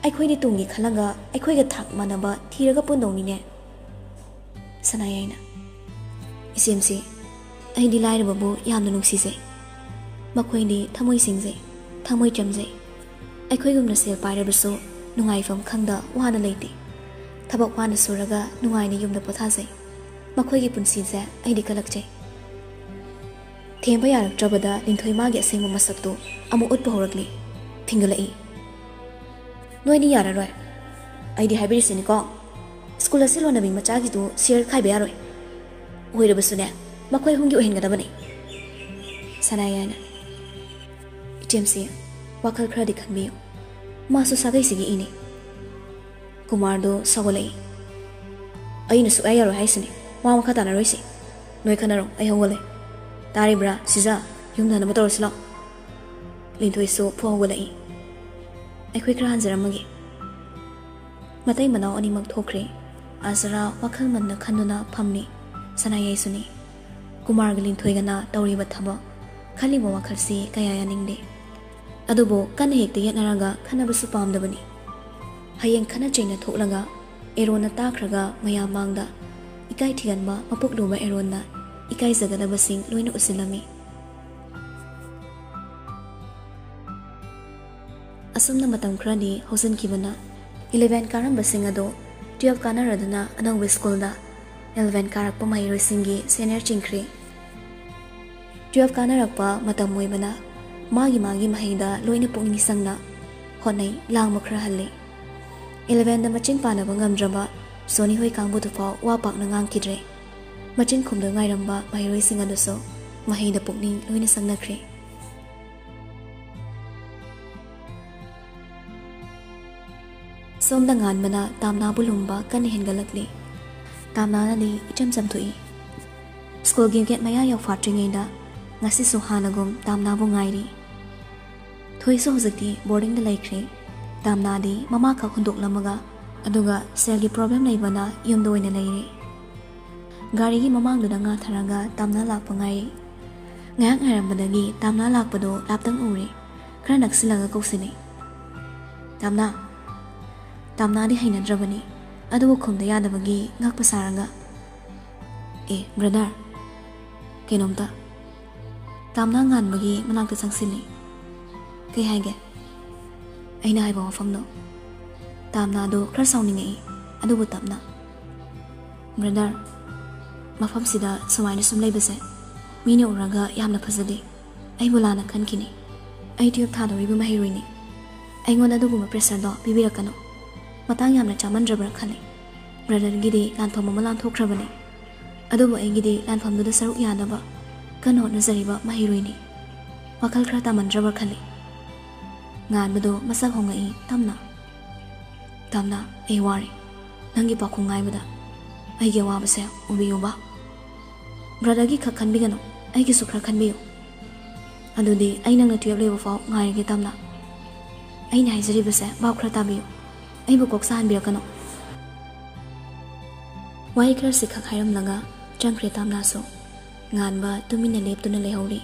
ꯑꯩꯈꯣꯏꯗꯤ ꯇꯨꯡꯒꯤ ꯈꯜꯂꯒ ꯑꯩꯈꯣꯏꯒ ꯊꯥꯛ ꯃꯥꯟꯅꯕ ꯊꯤꯔꯒ ꯄꯨꯟꯗꯧꯅꯤꯅꯦ꯫" ꯁꯅꯥꯌꯥꯏꯅ, "ꯏꯆꯦꯝꯁꯤ, ꯑꯩꯗꯤ ꯂꯥꯏꯔꯕꯕꯨ ꯌꯥꯝꯅ ꯅꯨꯡꯁꯤꯖꯩ꯫ ꯃꯈꯣꯏꯗꯤ ꯊꯃꯣꯏ ꯁꯦꯡꯖꯩ, ꯊꯃꯣꯏ ꯆꯝꯖꯩ꯫ ꯑꯩꯈꯣꯏꯒꯨꯝꯅ ꯁꯦꯜ ꯄꯥꯏꯔꯕꯁꯨ ꯅꯨꯡꯉꯥꯏꯐꯝ ꯈꯪꯗ ꯋꯥꯅ ꯂꯩꯇꯦ꯫ ꯊꯕꯛ ꯋꯥꯅ ꯁꯨꯔꯒ ꯅꯨꯡꯉꯥꯏꯅ ꯌꯨꯝꯗ ꯄꯣꯊꯥꯖꯩ꯫ ꯃꯈꯣꯏꯒꯤ ꯄꯨꯟꯁꯤꯁꯦ ꯑꯩꯗꯤ ꯀꯜꯂꯛꯆꯩ꯫" ꯊꯦꯝꯕ ꯌꯥꯔꯛꯇ꯭ꯔꯕꯗ ꯂꯤꯟꯊꯣꯏ ꯃꯥꯒꯤ ꯑꯁꯦꯡꯕ ꯃꯁꯛꯇꯨ ꯑꯃꯨꯛ ꯎꯠꯄ ꯍꯧꯔꯛꯂꯤ꯫ ꯐꯤꯡꯒꯠꯂꯛꯏ꯫ "ꯅꯣꯏꯅꯤ ꯌꯥꯔꯔꯣꯏ꯫ ꯑꯩꯗꯤ ꯍꯥꯏꯕꯤꯔꯤꯁꯤꯅꯤꯀꯣ, ꯁ꯭ꯀꯨꯜ ꯑꯁꯤ ꯂꯣꯟꯅꯕꯤ ꯃꯆꯥꯒꯤꯗꯨ ꯁꯤꯌꯔ ꯈꯥꯏꯕ ꯌꯥꯔꯣꯏ꯫ ꯑꯣꯏꯔꯕꯁꯨꯅꯦ, ꯃꯈꯣꯏ ꯑꯍꯨꯝꯒꯤ ꯑꯣꯏꯍꯟꯒꯗꯕꯅꯤ꯫" ꯁꯅꯥꯌꯥꯏꯅ, "ꯏꯆꯦꯝꯁꯤ, ꯋꯥꯈꯜ ꯈꯔꯗꯤ ꯈꯟꯕꯤꯌꯨ꯫ ꯃꯥꯁꯨ ꯁꯥꯒꯩꯁꯤꯒꯤ ꯏꯅꯤ꯫" ꯀꯨꯃꯥꯔꯗꯣ ꯁꯧꯒꯠꯂꯛꯏ꯫ "ꯑꯩꯅ ꯁꯨꯛꯌꯥ ꯌꯥꯔꯣꯏ ꯍꯥꯏꯁꯤꯅꯤ꯫ ꯋꯥ ꯃꯈꯥ ꯇꯥꯅꯔꯣꯏꯁꯤ꯫ ꯅꯣꯏ ꯈꯟꯅꯔꯣ, ꯑꯩ ꯍꯧꯒꯠꯂꯦ꯫ ꯇꯥꯔꯤꯕ꯭ꯔꯥ, ꯁꯤꯖꯥ? ꯌꯨꯝ ꯍꯟꯅꯕ ꯇꯧꯔꯁꯤ ꯂꯥꯎ꯫" ꯂꯤꯟꯊꯣꯏꯁꯨ ꯐꯨ ꯍꯧꯒꯠꯂꯛꯏ꯫ "ꯑꯩꯈꯣꯏ ꯈꯔ ꯍꯟꯖꯔꯝꯃꯒꯦ꯫" ꯃꯇꯩ ꯃꯅꯥꯎ ꯑꯅꯤꯃꯛ ꯊꯣꯛꯈ꯭ꯔꯦ꯫ ꯑꯖꯔꯥ ꯋꯥꯈꯜ ꯃꯟꯅ ꯈꯟꯗꯨꯅ ꯐꯝꯃꯤ꯫ ꯁꯅꯥꯌꯥꯏꯁꯨꯅꯤ꯫ ꯀꯨꯃꯥꯔꯒ ꯂꯤꯟꯊꯣꯏꯒꯅ ꯇꯧꯔꯤꯕ ꯊꯕꯛ, ꯈꯜꯂꯤꯕ ꯋꯥꯈꯜꯁꯤ ꯀꯌꯥ ꯌꯥꯅꯤꯡꯗꯦ꯫ ꯑꯗꯨꯕꯨ ꯀꯟꯅ ꯍꯦꯛꯇ ꯌꯦꯠꯅꯔꯒ ꯈꯟꯅꯕꯁꯨ ꯄꯥꯝꯗꯕꯅꯤ꯫ ꯍꯌꯦꯡ ꯈꯠꯅ ꯆꯩꯅ ꯊꯣꯛꯂꯒ ꯑꯦꯔꯣꯟꯅ ꯇꯥꯈ꯭ꯔꯒ ꯃꯌꯥꯝ ꯃꯥꯡꯗ ꯏꯀꯥꯏ ꯊꯤꯒꯟꯕ ꯃꯄꯣꯛꯂꯨꯕ ꯑꯦꯔꯣꯟꯅ ꯏꯀꯥꯏꯖꯒꯗꯕꯁꯤꯡ ꯂꯣꯏꯅ ꯎꯠꯁꯤꯜꯂꯝꯃꯤ꯫ ꯑꯁꯨꯝꯅ ꯃꯇꯝ ꯈꯔꯗꯤ ꯍꯧꯖꯤꯟꯈꯤꯕꯅ ꯏꯂꯦꯚꯦꯟ ꯀꯥꯔꯝꯕꯁꯤꯡ ꯑꯗꯨ ꯇꯨꯌꯦꯜꯐ ꯀꯥꯅꯔꯗꯨꯅ ꯑꯅꯧꯕ ꯁ꯭ꯀꯨꯜꯗ ꯏꯂꯦꯚꯦꯟ ꯀꯥꯔꯛꯄ ꯃꯍꯩꯔꯣꯏꯁꯤꯡꯒꯤ ꯁꯦꯅꯤꯌꯔ ꯆꯤꯡꯈ꯭ꯔꯦ꯫ ꯇꯨꯌꯦꯜꯐ ꯀꯥꯅꯔꯛꯄ ꯃꯇꯝ ꯑꯣꯏꯕꯅ ꯃꯥꯒꯤ ꯃꯥꯒꯤ ꯃꯍꯩꯗ ꯂꯣꯏꯅ ꯄꯨꯛꯅꯤꯡ ꯆꯪꯅ ꯍꯣꯠꯅꯩ, ꯂꯥꯡꯕ ꯈꯔ ꯍꯜꯂꯤ꯫ ꯏꯂꯦꯚꯦꯟꯗ ꯃꯆꯤꯟ ꯄꯥꯟꯅꯕ ꯉꯝꯗ꯭ꯔꯕ ꯖꯣꯅꯤ ꯍꯣꯏ ꯀꯥꯡꯕꯨꯗꯨꯐꯥꯎ ꯋꯥ ꯄꯥꯛꯅ ꯉꯥꯡꯈꯤꯗ꯭ꯔꯦ꯫ ꯃꯆꯤꯟ ꯈꯨꯝꯗꯨꯅ ꯉꯥꯏꯔꯝꯕ ꯃꯍꯩꯔꯣꯏꯁꯤꯡ ꯑꯗꯨꯁꯨ ꯃꯍꯩꯗ ꯄꯨꯛꯅꯤꯡ ꯂꯣꯏꯅ ꯆꯪꯅꯈ꯭ꯔꯦ꯫ ꯁꯣꯝꯗ ꯉꯥꯟꯕꯅ ꯇꯥꯝꯅꯥꯕꯨ ꯂꯨꯝꯕ ꯀꯟꯅ ꯍꯦꯟꯒꯠꯂꯛꯂꯤ꯫ ꯇꯥꯝꯅꯥꯅꯗꯤ ꯏꯆꯝ ꯆꯝꯊꯣꯛꯏ꯫ ꯁ꯭ꯀꯨꯜꯒꯤ ꯒꯦꯠ ꯃꯌꯥ ꯌꯧꯐꯥꯠꯇ꯭ꯔꯤꯉꯩꯗ ꯉꯁꯤꯁꯨ ꯍꯥꯟꯅꯒꯨꯝ ꯇꯥꯝꯅꯥꯕꯨ ꯉꯥꯏꯔꯤ꯫ ꯊꯣꯏꯁꯨ ꯍꯧꯖꯤꯛꯇꯤ ꯕꯣꯔꯗꯤꯡꯗ ꯂꯩꯈ꯭ꯔꯦ꯫ ꯇꯥꯝꯅꯥꯗꯤ ꯃꯃꯥꯈꯛ ꯍꯨꯟꯗꯣꯛꯂꯝꯃꯒ, ꯑꯗꯨꯒ ꯁꯦꯜꯒꯤ ꯄ꯭ꯔꯣꯕ꯭ꯂꯦꯝ ꯂꯩꯕꯅ ꯌꯨꯝꯗ ꯑꯣꯏꯅ ꯂꯩꯔꯦ꯫ ꯒꯥꯔꯤꯒꯤ ꯃꯃꯥꯡꯗꯨꯗ ꯉꯥꯊꯔꯒ ꯇꯥꯝꯅꯥ ꯂꯥꯛꯄ ꯉꯥꯏꯔꯤ꯫ ꯉꯥꯏꯍꯥꯛ ꯉꯥꯏꯔꯝꯕꯗꯒꯤ ꯇꯥꯝꯅꯥ ꯂꯥꯛꯄꯗꯣ ꯂꯥꯞꯇꯪ ꯎꯔꯦ꯫ ꯈꯔ ꯅꯛꯁꯤꯜꯂꯒ ꯀꯧꯁꯤꯜꯂꯦ꯫ "ꯇꯥꯝꯅꯥ!" ꯇꯥꯝꯅꯥꯗꯤ ꯍꯩꯅꯗ꯭ꯔꯕꯅꯤ, ꯑꯗꯨꯕꯨ ꯈꯨꯝꯗ ꯌꯥꯗꯕꯒꯤ ꯉꯛꯄ ꯁꯥꯔꯒ, "ꯑꯦ, ꯕ꯭ꯔꯗꯔ, ꯀꯩꯅꯣꯝꯇ꯫" ꯇꯥꯝꯅꯥ ꯉꯥꯟꯕꯒꯤ ꯃꯅꯥꯛꯇ ꯆꯪꯁꯤꯜꯂꯤ꯫ "ꯀꯩ ꯍꯥꯏꯒꯦ?" "ꯑꯩꯅ ꯍꯥꯏꯕ ꯋꯥꯐꯝꯗꯣ꯫" ꯇꯥꯝꯅꯥꯗꯣ ꯈꯔ ꯁꯥꯎꯅꯤꯡꯉꯛꯏ, ꯑꯗꯨꯕꯨ ꯇꯞꯅ꯫ "ꯕ꯭ꯔꯗꯔ, ꯃꯐꯝꯁꯤꯗ ꯁꯨꯃꯥꯏꯅ ꯁꯨꯝ ꯂꯩꯕꯁꯦ ꯃꯤꯅ ꯎꯔꯒ ꯌꯥꯝꯅ ꯐꯖꯗꯦ꯫ ꯑꯩꯕꯨ ꯂꯥꯟꯅ ꯈꯟꯈꯤꯅꯤ꯫ ꯑꯩ ꯇꯨꯌꯦꯜꯞ ꯊꯥꯗꯧꯔꯤꯕ ꯃꯍꯩꯔꯣꯏꯅꯤ꯫ ꯑꯩꯉꯣꯟꯗ ꯑꯗꯨꯒꯨꯝꯕ ꯄ꯭ꯔꯦꯁꯔꯗꯣ ꯄꯤꯕꯤꯔꯛꯀꯅꯨ꯫ ꯃꯇꯥꯡ ꯌꯥꯝꯅ ꯆꯥꯃꯟꯗ꯭ꯔꯕ꯭ꯔꯥ ꯈꯜꯂꯤ꯫ ꯕ꯭ꯔꯗꯔꯒꯤꯗꯤ ꯂꯥꯟꯐꯝ ꯑꯃ ꯂꯥꯟꯊꯣꯛꯈ꯭ꯔꯕꯅꯤ꯫ ꯑꯗꯨꯕꯨ ꯑꯩꯒꯤꯗꯤ ꯂꯥꯟꯐꯝꯗꯨꯗ ꯁꯔꯨꯛ ꯌꯥꯅꯕ ꯀꯟꯅ ꯍꯣꯠꯅꯖꯔꯤꯕ ꯃꯍꯩꯔꯣꯏꯅꯤ꯫ ꯋꯥꯈꯜ ꯈꯔ ꯇꯥꯃꯟꯗ꯭ꯔꯕ꯭ꯔꯥ ꯈꯜꯂꯤ꯫" ꯉꯥꯟꯕꯗꯣ ꯃꯁꯛ ꯍꯣꯡꯉꯛꯏ ꯇꯞꯅ꯫ "ꯇꯥꯝꯅꯥ, ꯑꯩ ꯋꯥꯔꯦ꯫ ꯅꯪꯒꯤ ꯄꯥꯎꯈꯨꯝ ꯉꯥꯏꯕꯗ ꯑꯩꯒꯤ ꯑꯋꯥꯕꯁꯦ ꯎꯕꯤꯌꯨꯕ꯫ ꯕ꯭ꯔꯗꯔꯒꯤ ꯈꯛ ꯈꯟꯕꯤꯒꯅꯨ, ꯑꯩꯒꯤꯁꯨ ꯈꯔ ꯈꯟꯕꯤꯌꯨ꯫ ꯑꯗꯨꯗꯤ ꯑꯩ ꯅꯪꯅ ꯇꯨꯌꯦꯜꯞ ꯂꯣꯏꯕ ꯐꯥꯎ ꯉꯥꯏꯔꯒꯦ ꯇꯥꯝꯅꯥ꯫ ꯑꯩꯅ ꯍꯥꯏꯖꯔꯤꯕꯁꯦ ꯚꯥꯞ ꯈꯔ ꯇꯥꯕꯤꯌꯨ꯫ ꯑꯩꯕꯨ ꯀꯣꯛ ꯁꯥꯍꯟꯕꯤꯔꯛꯀꯅꯨ꯫" ꯋꯥꯍꯩ ꯈꯔꯁꯤ ꯈꯛ ꯍꯥꯏꯔꯝꯂꯒ ꯆꯪꯈ꯭ꯔꯦ ꯇꯥꯝꯅꯥꯁꯨ꯫ ꯉꯥꯟꯕ ꯇꯨꯃꯤꯟꯅ ꯂꯦꯞꯇꯨꯅ ꯂꯩꯍꯧꯔꯤ꯫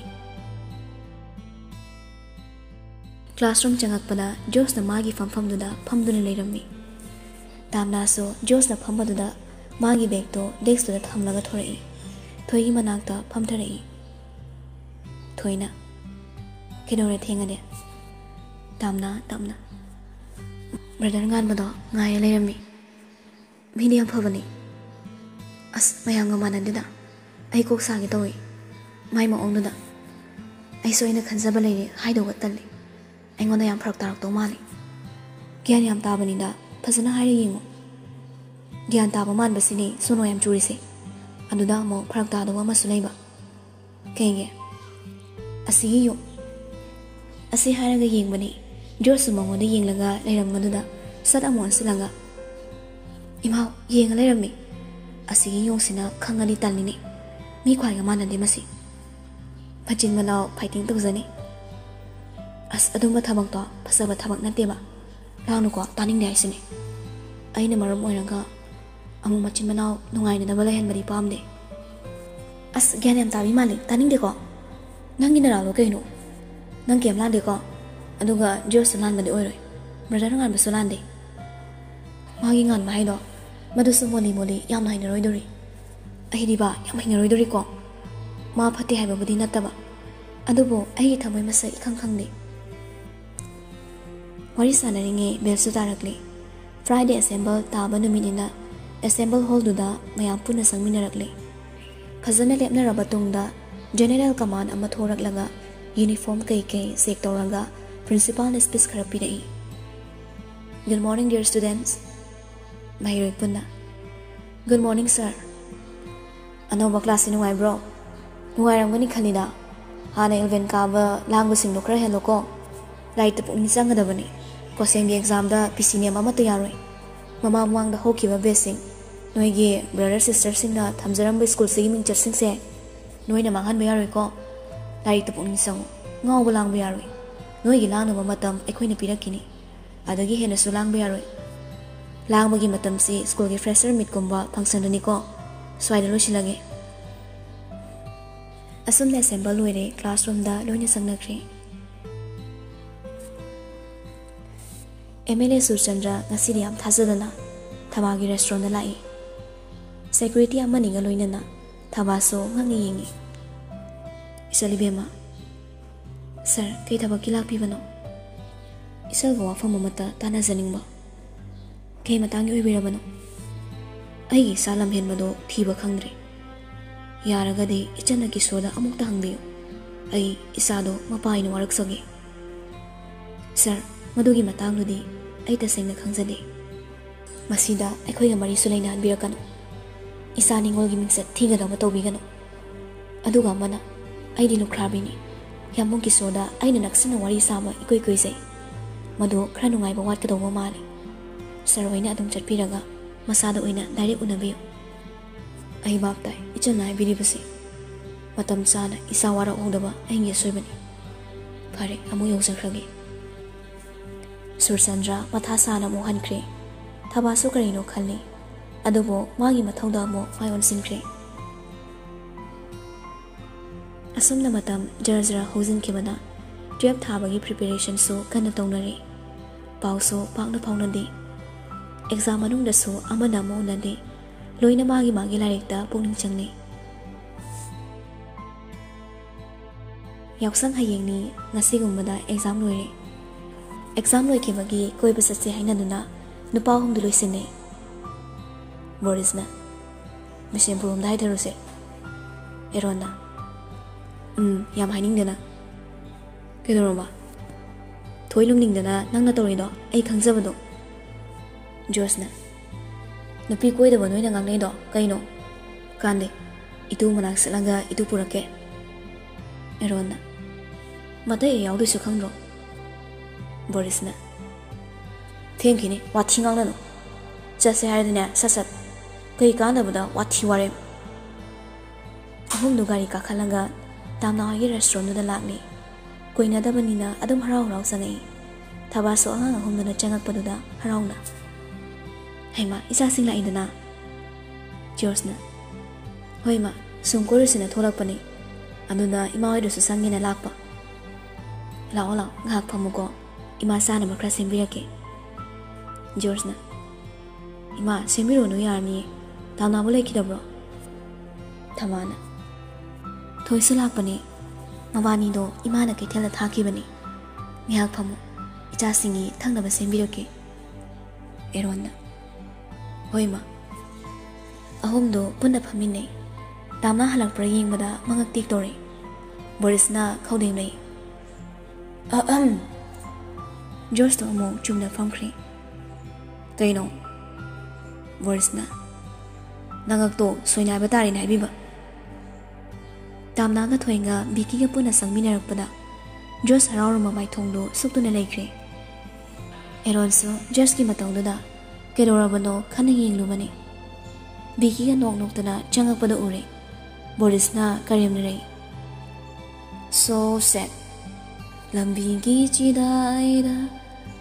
ꯀ꯭ꯂꯥꯁꯔꯨꯝ ꯆꯪꯉꯛꯄꯗ ꯖꯣꯁꯅ ꯃꯥꯒꯤ ꯐꯝꯐꯝꯗꯨꯗ ꯐꯝꯗꯨꯅ ꯂꯩꯔꯝꯃꯤ꯫ ꯇꯥꯝꯅꯥꯁꯨ ꯖꯣꯁꯅ ꯐꯝꯕꯗꯨꯗ ꯃꯥꯒꯤ ꯕꯦꯒꯇꯣ ꯗꯦꯛꯁꯇꯨꯗ ꯊꯝꯂꯒ ꯊꯣꯔꯛꯏ꯫ ꯊꯣꯏꯒꯤ ꯃꯅꯥꯛꯇ ꯐꯝꯊꯔꯛꯏ꯫ ꯊꯣꯏꯅ, "ꯀꯩꯗꯧꯔꯦ ꯊꯦꯡꯉꯗꯤ?" ꯇꯥꯝꯅꯥ ꯇꯞꯅ, "ꯕ꯭ꯔꯗꯔ ꯉꯥꯟꯕꯗꯣ ꯉꯥꯏꯔ ꯂꯩꯔꯝꯃꯤ꯫ ꯃꯤꯗꯤ ꯌꯥꯝ ꯐꯕꯅꯤ꯫ ꯑꯁ, ꯃꯌꯥꯝꯒ ꯃꯥꯟꯅꯗꯦꯗ꯫ ꯑꯩ ꯀꯣꯛ ꯁꯥꯒꯦ ꯇꯧꯏ ꯃꯥꯏ ꯃꯑꯣꯡꯗꯨꯗ꯫ ꯑꯩꯁꯨ ꯑꯩꯅ ꯈꯟꯖꯕ ꯂꯩꯔꯦ ꯍꯥꯏꯗꯧꯕ ꯇꯜꯂꯤ꯫ ꯑꯩꯉꯣꯟꯗ ꯌꯥꯝ ꯐꯔꯛ ꯇꯥꯔꯛꯇꯧ ꯃꯥꯜꯂꯤ꯫ ꯒ꯭ꯌꯥꯟ ꯌꯥꯝ ꯇꯥꯕꯅꯤꯗ, ꯐꯖꯅ ꯍꯥꯏꯔ ꯌꯦꯡꯉꯨ꯫ ꯒ꯭ꯌꯥꯟ ꯇꯥꯕ ꯃꯥꯟꯕꯁꯤꯅꯤ ꯁꯣꯅꯣ ꯌꯥꯝ ꯆꯨꯔꯤꯁꯦ꯫ ꯑꯗꯨꯗ ꯑꯃꯨꯛ ꯐꯔꯛ ꯇꯥꯗꯧꯕ ꯑꯃꯁꯨ ꯂꯩꯕ꯫" "ꯀꯩꯒꯤ?" "ꯑꯁꯤꯒꯤ ꯌꯨꯝ꯫" ꯑꯁꯤ ꯍꯥꯏꯔꯒ ꯌꯦꯡꯕꯅꯤ꯫ ꯖꯣꯁꯁꯨ ꯃꯉꯣꯟꯗ ꯌꯦꯡꯂꯒ ꯂꯩꯔꯝꯕꯗꯨꯗ ꯁꯠ ꯑꯃꯨꯛ ꯑꯣꯟꯁꯤꯜꯂꯒ, "ꯏꯃꯥꯎ, ꯌꯦꯡꯉ ꯂꯩꯔꯝꯃꯤ꯫ ꯑꯁꯤꯒꯤ ꯌꯣꯡꯁꯤꯅ ꯈꯪꯉꯗꯤ ꯇꯜꯂꯤꯅꯦ꯫ ꯃꯤ ꯈ꯭ꯋꯥꯏꯒ ꯃꯥꯟꯅꯗꯦ ꯃꯁꯤ꯫ ꯃꯆꯤꯟ ꯃꯅꯥꯎ ꯐꯥꯏꯇꯤꯡ ꯇꯧꯖꯅꯤ꯫ ꯑꯁ, ꯑꯗꯨꯝꯕ ꯊꯕꯛꯇꯣ ꯐꯖꯕ ꯊꯕꯛ ꯅꯠꯇꯦꯕ꯫ ꯂꯥꯡꯅꯨꯀꯣ, ꯇꯥꯅꯤꯡꯗꯦ ꯍꯥꯏꯁꯤꯅꯦ꯫ ꯑꯩꯅ ꯃꯔꯝ ꯑꯣꯏꯔꯒ ꯑꯃꯨꯛ ꯃꯆꯤꯟ ꯃꯅꯥꯎ ꯅꯨꯡꯉꯥꯏꯅꯗꯕ ꯂꯩꯍꯟꯕꯗꯤ ꯄꯥꯝꯗꯦ꯫ ꯑꯁ, ꯒ꯭ꯌꯥꯟ ꯌꯥꯝ ꯇꯥꯕꯤ ꯃꯥꯜꯂꯤ, ꯇꯥꯅꯤꯡꯗꯦꯀꯣ꯫ ꯅꯪꯒꯤ ꯅꯔꯥꯜꯂꯣ ꯀꯩꯅꯣ? ꯅꯪ ꯀꯩꯝ ꯂꯥꯟꯗꯦꯀꯣ꯫ ꯑꯗꯨꯒ ꯖꯣꯔꯖꯁꯨ ꯂꯥꯟꯕꯗꯤ ꯑꯣꯏꯔꯣꯏ, ꯕ꯭ꯔꯗꯔ ꯉꯥꯟꯕꯁꯨ ꯂꯥꯟꯗꯦ꯫ ꯃꯥꯒꯤ ꯉꯥꯟꯕ ꯍꯥꯏꯗꯣ, ꯃꯗꯨꯁꯨ ꯃꯣꯂꯤ ꯃꯣꯂꯤ ꯌꯥꯝꯅ ꯍꯩꯅꯔꯣꯏꯗꯧꯔꯤ꯫ ꯑꯩꯗꯤꯕ ꯌꯥꯝ ꯍꯩꯅꯔꯣꯏꯗꯧꯔꯤꯀꯣ꯫ ꯃꯥ ꯐꯠꯇꯦ ꯍꯥꯏꯕꯕꯨꯗꯤ ꯅꯠꯇꯕ, ꯑꯗꯨꯕꯨ ꯑꯩꯒꯤ ꯊꯃꯣꯏ ꯃꯁꯛ ꯏꯈꯪ ꯈꯪꯗꯦ꯫ ꯋꯥꯔꯤ ꯁꯥꯟꯅꯔꯤꯉꯩ ꯕꯦꯜꯁꯨ ꯇꯥꯔꯛꯂꯤ꯫ ꯐ꯭ꯔꯥꯏꯗꯦ ꯑꯦꯁꯦꯝꯕꯜ ꯇꯥꯕ ꯅꯨꯃꯤꯠꯅꯤꯅ ꯑꯦꯁꯦꯝꯕꯜ ꯍꯣꯜꯗꯨꯗ ꯃꯌꯥꯝ ꯄꯨꯟꯅ ꯆꯪꯃꯤꯟꯅꯔꯛꯂꯤ꯫ ꯐꯖꯅ ꯂꯦꯞꯅꯔꯕ ꯇꯨꯡꯗ ꯖꯦꯅꯦꯔꯦꯜ ꯀꯃꯥꯟ ꯑꯃ ꯊꯣꯔꯛꯂꯒ ꯌꯨꯅꯤꯐꯣꯔꯝ ꯀꯩꯀꯩ ꯆꯦꯛ ꯇꯧꯔꯒ ꯄ꯭ꯔꯤꯟꯁꯤꯄꯥꯜꯅ ꯁ꯭ꯄꯤꯆ ꯈꯔ ꯄꯤꯔꯛꯏ꯫ "Good morning, dear students." ꯃꯍꯩꯔꯣꯏ ꯄꯨꯟꯅ, "Good morning, sir." "ꯑꯅꯧꯕ ꯀ꯭ꯂꯥꯁꯁꯤ ꯅꯨꯡꯉꯥꯏꯕ꯭ꯔꯣ?" "ꯅꯨꯡꯉꯥꯏꯔꯝꯒꯅꯤ ꯈꯜꯂꯤꯗ꯫ ꯍꯥꯟꯅ ꯏꯂꯚꯦꯟ ꯀꯥꯕ ꯂꯥꯡꯕꯁꯤꯡꯗꯣ ꯈꯔ ꯍꯦꯜꯂꯣꯀꯣ꯫ ꯂꯥꯏꯔꯤꯛꯇ ꯄꯨꯛꯅꯤꯡ ꯆꯪꯒꯗꯕꯅꯤ꯫ ꯀꯣꯁꯦꯝꯒꯤ ꯑꯦꯛꯖꯥꯝꯗ ꯄꯤ ꯁꯤ ꯅꯦꯝ ꯑꯃꯠꯇ ꯌꯥꯔꯣꯏ꯫ ꯃꯃꯥꯡ ꯃꯃꯥꯡꯗ ꯍꯧꯈꯤꯕ ꯕꯦꯁꯁꯤꯡ, ꯅꯣꯏꯒꯤ ꯕ꯭ꯔꯗꯔ ꯁꯤꯁꯇꯔꯁꯤꯡꯅ ꯊꯝꯖꯔꯝꯕ ꯁ꯭ꯀꯨꯜꯁꯤꯒꯤ ꯃꯤꯡꯆꯠꯁꯤꯡꯁꯦ ꯅꯣꯏꯅ ꯃꯥꯡꯍꯟꯕ ꯌꯥꯔꯣꯏꯀꯣ꯫ ꯂꯥꯏꯔꯤꯛꯇ ꯄꯨꯛꯅꯤꯡ ꯆꯪꯉꯨ꯫ ꯉꯥꯎꯕ ꯂꯥꯡꯕ ꯌꯥꯔꯣꯏ꯫ ꯅꯣꯏꯒꯤ ꯂꯥꯡꯅꯕ ꯃꯇꯝ ꯑꯩꯈꯣꯏꯅ ꯄꯤꯔꯛꯈꯤꯅꯤ꯫ ꯑꯗꯒꯤ ꯍꯦꯟꯅꯁꯨ ꯂꯥꯡꯕ ꯌꯥꯔꯣꯏ꯫ ꯂꯥꯡꯕꯒꯤ ꯃꯇꯝꯁꯤ ꯁ꯭ꯀꯨꯜꯒꯤ ꯐ꯭ꯔꯦꯁꯔ ꯃꯤꯠꯀꯨꯝꯕ ꯐꯪꯁꯟꯗꯅꯤꯀꯣ꯫ ꯁ꯭ꯋꯥꯏꯗ ꯂꯣꯏꯁꯤꯜꯂꯒꯦ꯫" ꯑꯁꯨꯝꯅ ꯑꯦꯁꯦꯝꯕꯜ ꯂꯣꯏꯔꯦ, ꯀ꯭ꯂꯥꯁꯔꯨꯝꯗ ꯂꯣꯏꯅ ꯆꯪꯅꯈ꯭ꯔꯦ꯫ ꯑꯦꯝ ꯑꯦꯜ ꯑꯦ ꯁꯨꯔꯆꯟꯗ꯭ꯔ ꯉꯁꯤꯗꯤ ꯌꯥꯝ ꯊꯥꯖꯗꯅ ꯊꯕꯥꯒꯤ ꯔꯦꯁꯇꯨꯔꯦꯟꯗ ꯂꯥꯛꯏ꯫ ꯁꯦꯀ꯭ꯌꯨꯔꯤꯇꯤ ꯑꯃꯅꯤꯒ ꯂꯣꯏꯅꯅ ꯊꯕꯥꯁꯨ ꯉꯛꯅ ꯌꯦꯡꯉꯤ꯫ "ꯏꯆꯜ ꯏꯕꯦꯝꯃ꯫" "ꯁꯥꯔ, ꯀꯩ ꯊꯕꯛꯀꯤ ꯂꯥꯛꯄꯤꯕꯅꯣ?" "ꯏꯆꯜꯒ ꯋꯥꯐꯝ ꯑꯃꯠꯇ ꯇꯥꯟꯅꯖꯅꯤꯡꯕ꯫" "ꯀꯩ ꯃꯇꯥꯡꯒꯤ ꯑꯣꯏꯕꯤꯔꯕꯅꯣ?" "ꯑꯩꯒꯤ ꯏꯆꯥ ꯂꯝꯍꯦꯟꯕꯗꯣ ꯊꯤꯕ ꯈꯪꯗ꯭ꯔꯦ꯫ ꯌꯥꯔꯒꯗꯤ ꯏꯆꯟꯅ ꯀꯤꯁꯣꯔꯗ ꯑꯃꯨꯛꯇ ꯍꯪꯕꯤꯌꯨ꯫ ꯑꯩ ꯏꯆꯥꯗꯣ ꯃꯄꯥ ꯑꯣꯏꯅ ꯋꯥꯔꯛꯆꯒꯦ꯫" "ꯁꯥꯔ, ꯃꯗꯨꯒꯤ ꯃꯇꯥꯡꯗꯨꯗꯤ ꯑꯩ ꯇꯁꯦꯡꯅ ꯈꯪꯖꯗꯦ꯫ ꯃꯁꯤꯗ ꯑꯩꯈꯣꯏꯒ ꯃꯔꯤꯁꯨ ꯂꯩꯅꯍꯟꯕꯤꯔꯛꯀꯅꯨ꯫ ꯏꯆꯥ ꯅꯤꯉꯣꯜꯒꯤ ꯃꯤꯡꯆꯠ ꯊꯤꯒꯗꯕ ꯇꯧꯕꯤꯒꯅꯨ꯫ ꯑꯗꯨꯒ ꯑꯃꯅ, ꯑꯩꯗꯤ ꯂꯨꯈ꯭ꯔꯥꯕꯤꯅꯤ꯫ ꯌꯥꯝꯕꯨꯡ ꯀꯤꯁꯣꯔꯗ ꯑꯩꯅ ꯅꯛꯁꯤꯟꯅ ꯋꯥꯔꯤ ꯁꯥꯕ ꯏꯀꯨꯏ ꯀꯨꯏꯖꯩ꯫ ꯃꯗꯨ ꯈꯔ ꯅꯨꯡꯉꯥꯏꯕ ꯋꯥꯠꯀꯗꯧꯕ ꯃꯥꯜꯂꯤ꯫ ꯁꯥꯔ ꯍꯣꯏꯅ ꯑꯗꯨꯝ ꯆꯠꯄꯤꯔꯒ ꯃꯁꯥꯗ ꯑꯣꯏꯅ ꯗꯥꯏꯔꯦꯛ ꯎꯅꯕꯤꯌꯨ꯫" "ꯑꯩ ꯚꯥꯞ ꯇꯥꯏ, ꯏꯆꯟꯅ ꯍꯥꯏꯕꯤꯔꯤꯕꯁꯤ꯫ ꯃꯇꯝ ꯆꯥꯅ ꯏꯆꯥ ꯋꯥꯔꯛꯍꯧꯗꯕ ꯑꯩꯒꯤ ꯑꯁꯣꯏꯕꯅꯤ꯫ ꯐꯔꯦ, ꯑꯃꯨꯛ ꯌꯧꯖꯈ꯭ꯔꯒꯦ꯫" ꯁꯨꯔꯆꯟꯗ꯭ꯔ ꯃꯊꯥ ꯁꯥꯅ ꯑꯃꯨꯛ ꯍꯟꯈ꯭ꯔꯦ꯫ ꯊꯕꯥꯁꯨ ꯀꯔꯤꯅꯣ ꯈꯜꯂꯤ, ꯑꯗꯨꯕꯨ ꯃꯥꯒꯤ ꯃꯊꯧꯗ ꯑꯃꯨꯛ ꯃꯥꯏ ꯑꯣꯟꯁꯤꯟꯈ꯭ꯔꯦ꯫ ꯑꯁꯨꯝꯅ ꯃꯇꯝ ꯖꯔ ꯖꯔ ꯍꯧꯖꯤꯟꯈꯤꯕꯅ ꯇꯨꯌꯦꯜꯞ ꯊꯥꯕꯒꯤ ꯄ꯭ꯔꯤꯄꯦꯔꯦꯁꯟꯁꯨ ꯀꯟꯅ ꯇꯧꯅꯔꯤ꯫ ꯄꯥꯎꯁꯨ ꯄꯥꯛꯅ ꯐꯥꯎꯅꯗꯦ꯫ ꯑꯦꯛꯖꯥꯝ ꯃꯅꯨꯡꯗꯁꯨ ꯑꯃꯅ ꯑꯃ ꯎꯅꯗꯦ꯫ ꯂꯣꯏꯅ ꯃꯥꯒꯤ ꯃꯥꯒꯤ ꯂꯥꯏꯔꯤꯛꯇ ꯄꯨꯛꯅꯤꯡ ꯆꯪꯅꯩ꯫ ꯌꯥꯎꯁꯪ ꯍꯌꯦꯡꯅꯤ, ꯉꯁꯤꯒꯨꯝꯕꯗ ꯑꯦꯛꯖꯥꯝ ꯂꯣꯏꯔꯦ꯫ ꯑꯦꯛꯖꯥꯝ ꯂꯣꯏꯈꯤꯕꯒꯤ ꯀꯣꯏꯕ ꯆꯠꯁꯦ ꯍꯥꯏꯅꯗꯨꯅ ꯅꯨꯄꯥ ꯑꯍꯨꯝꯗꯨ ꯂꯣꯏꯁꯤꯟꯅꯩ꯫ ꯕꯣꯔꯤꯁꯅ, "ꯕꯤꯁꯦꯝꯄꯨꯔ ꯔꯣꯝꯗ ꯍꯥꯏꯊꯔꯨꯁꯦ"꯫ ꯑꯦꯔꯣꯟꯅ, "ꯎꯝ, ꯌꯥꯝ ꯍꯥꯏꯅꯤꯡꯗꯅ꯫ ꯀꯩꯗꯧꯔꯕ? ꯊꯣꯏ ꯂꯨꯝꯅꯤꯡꯗꯅ ꯅꯪꯅ ꯇꯧꯔꯤꯗꯣ ꯑꯩ ꯈꯪꯖꯕꯗꯣ"꯫ ꯖꯣꯔꯖꯅ, "ꯅꯨꯄꯤ ꯀꯣꯏꯗꯕ ꯅꯣꯏꯅ ꯉꯥꯡꯅꯩꯗꯣ ꯀꯩꯅꯣ? ꯀꯥꯟꯗꯦ, ꯏꯇꯨ ꯃꯅꯥꯛ ꯆꯠꯂꯒ ꯏꯇꯨ ꯄꯨꯔꯛꯀꯦ"꯫ ꯑꯦꯔꯣꯟꯅ, "ꯃꯇꯩ ꯑꯩ ꯌꯥꯎꯗꯣꯏꯁꯨ ꯈꯪꯗ꯭ꯔꯣ"꯫ ꯕꯣꯔꯤꯁꯅ, "ꯊꯦꯡꯈꯤꯅꯤ, ꯋꯥꯊꯤ ꯉꯥꯡꯅꯅꯨ꯫ ꯆꯠꯁꯦ ꯍꯥꯏꯔꯗꯤꯅꯦ, ꯁꯠ ꯁꯠ꯫ ꯀꯩ ꯀꯥꯟꯅꯕꯗ ꯋꯥꯊꯤ ꯋꯥꯔꯦꯝ"꯫ ꯑꯍꯨꯝꯗꯨ ꯒꯥꯔꯤ ꯀꯥꯈꯠꯂꯒ ꯇꯥꯝꯅꯥ ꯍꯣꯏꯒꯤ ꯔꯦꯁꯇꯨꯔꯦꯟꯗꯨꯗ ꯂꯥꯛꯂꯦ꯫ ꯀꯨꯏꯅꯗꯕꯅꯤꯅ ꯑꯗꯨꯝ ꯍꯔꯥꯎ ꯍꯔꯥꯎ ꯆꯪꯉꯛꯏ꯫ ꯊꯕꯥꯁꯨ ꯑꯉꯥꯡ ꯑꯍꯨꯝꯗꯨꯅ ꯆꯪꯉꯛꯄꯗꯨꯗ ꯍꯔꯥꯎꯅ, "ꯍꯩꯃꯥ, ꯏꯆꯥꯁꯤꯡ ꯂꯥꯛꯏꯗꯅ"꯫ ꯖꯣꯔꯖꯅ, "ꯍꯣꯏ ꯏꯃꯥ, ꯁꯨꯝ ꯀꯣꯏꯔꯨꯁꯤꯅ ꯊꯣꯛꯂꯛꯄꯅꯤ꯫ ꯑꯗꯨꯅ ꯏꯃꯥ ꯍꯣꯏꯗꯁꯨ ꯆꯪꯒꯦꯅ ꯂꯥꯛꯄ"꯫ "ꯂꯥꯛꯑꯣ ꯂꯥꯛꯑꯣ, ꯉꯥꯏꯍꯥꯛ ꯐꯝꯃꯨꯀꯣ꯫ ꯏꯃꯥ ꯆꯥꯅꯕ ꯈꯔ ꯁꯦꯝꯕꯤꯔꯛꯀꯦ"꯫ ꯖꯣꯔꯖꯅ, "ꯏꯃꯥ, ꯁꯦꯝꯕꯤꯔꯨꯅꯨ, ꯌꯥꯔꯅꯤꯌꯦ꯫ ꯇꯥꯝꯅꯥꯕꯨ ꯂꯩꯈꯤꯗꯕ꯭ꯔꯣ?" ꯊꯕꯥꯅ, "ꯊꯣꯏꯁꯨ ꯂꯥꯛꯄꯅꯦ꯫ ꯃꯕꯥꯅꯤꯗꯣ ꯏꯃꯥꯅ ꯀꯩꯊꯦꯜꯗ ꯊꯥꯈꯤꯕꯅꯦ꯫ ꯉꯥꯏꯍꯥꯛ ꯐꯝꯃꯨ, ꯏꯆꯥꯁꯤꯡꯒꯤ ꯊꯛꯅꯕ ꯁꯦꯝꯕꯤꯔꯛꯀꯦ"꯫ ꯑꯦꯔꯣꯟꯅ, "ꯍꯣꯏ ꯏꯃꯥ"꯫ ꯑꯍꯨꯝꯗꯣ ꯄꯨꯟꯅ ꯐꯝꯃꯤꯟꯅꯩ꯫ ꯇꯥꯝꯅꯥ ꯍꯜꯂꯛꯄ꯭ꯔꯥ ꯌꯦꯡꯕꯗ ꯃꯉꯛ ꯇꯦꯛꯇꯧꯔꯦ꯫ ꯕꯣꯔꯤꯁꯅ ꯈꯧꯗꯦꯡꯅꯩ꯫ "ꯑꯍꯝ!" ꯖꯣꯔꯖꯇꯣ ꯑꯃꯨꯛ ꯆꯨꯝꯅ ꯐꯝꯈ꯭ꯔꯦ꯫ "ꯀꯩꯅꯣ?" ꯕꯣꯔꯤꯁꯅ, "ꯅꯉꯛꯇꯣ ꯁꯣꯏꯅꯥꯏꯕ ꯇꯥꯔꯦꯅꯦ ꯍꯥꯏꯕꯤꯕ"꯫ ꯇꯥꯝꯅꯥꯒ ꯊꯣꯏꯒ ꯕꯤꯀꯤꯒ ꯄꯨꯟꯅ ꯆꯪꯃꯤꯟꯅꯔꯛꯄꯗ ꯖꯣꯔꯖ ꯍꯔꯥꯎꯔꯝꯕ ꯃꯥꯏꯊꯣꯡꯗꯨ ꯁꯨꯛꯇꯨꯅ ꯂꯩꯈ꯭ꯔꯦ꯫ ꯑꯦꯔꯣꯟꯁꯨ ꯖꯣꯔꯖꯀꯤ ꯃꯇꯧꯗꯨꯗ ꯀꯩꯗꯧꯔꯕꯅꯣ ꯈꯟꯅ ꯌꯦꯡꯂꯨꯕꯅꯤ꯫ ꯕꯤꯀꯤꯒ ꯅꯣꯛ ꯅꯣꯛꯇꯅ ꯆꯪꯉꯛꯄꯗ ꯎꯔꯦ꯫ ꯕꯣꯔꯤꯁꯅ ꯀꯔꯦꯝꯅꯔꯦ꯫ "So sad꯫ ꯂꯝꯕꯤꯒꯤ ꯆꯤꯗꯥꯏꯗ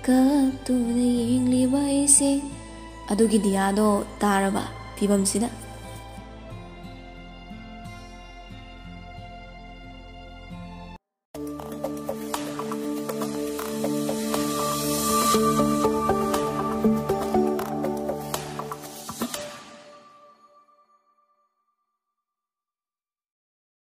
ꯀꯞꯇꯨꯅ ꯌꯦꯡꯂꯤꯕ ꯑꯩꯁꯦ꯫ ꯑꯗꯨꯒꯤ ꯗꯤꯌꯥꯗꯣ ꯇꯥꯔꯕ ꯐꯤꯕꯝꯁꯤꯗ꯫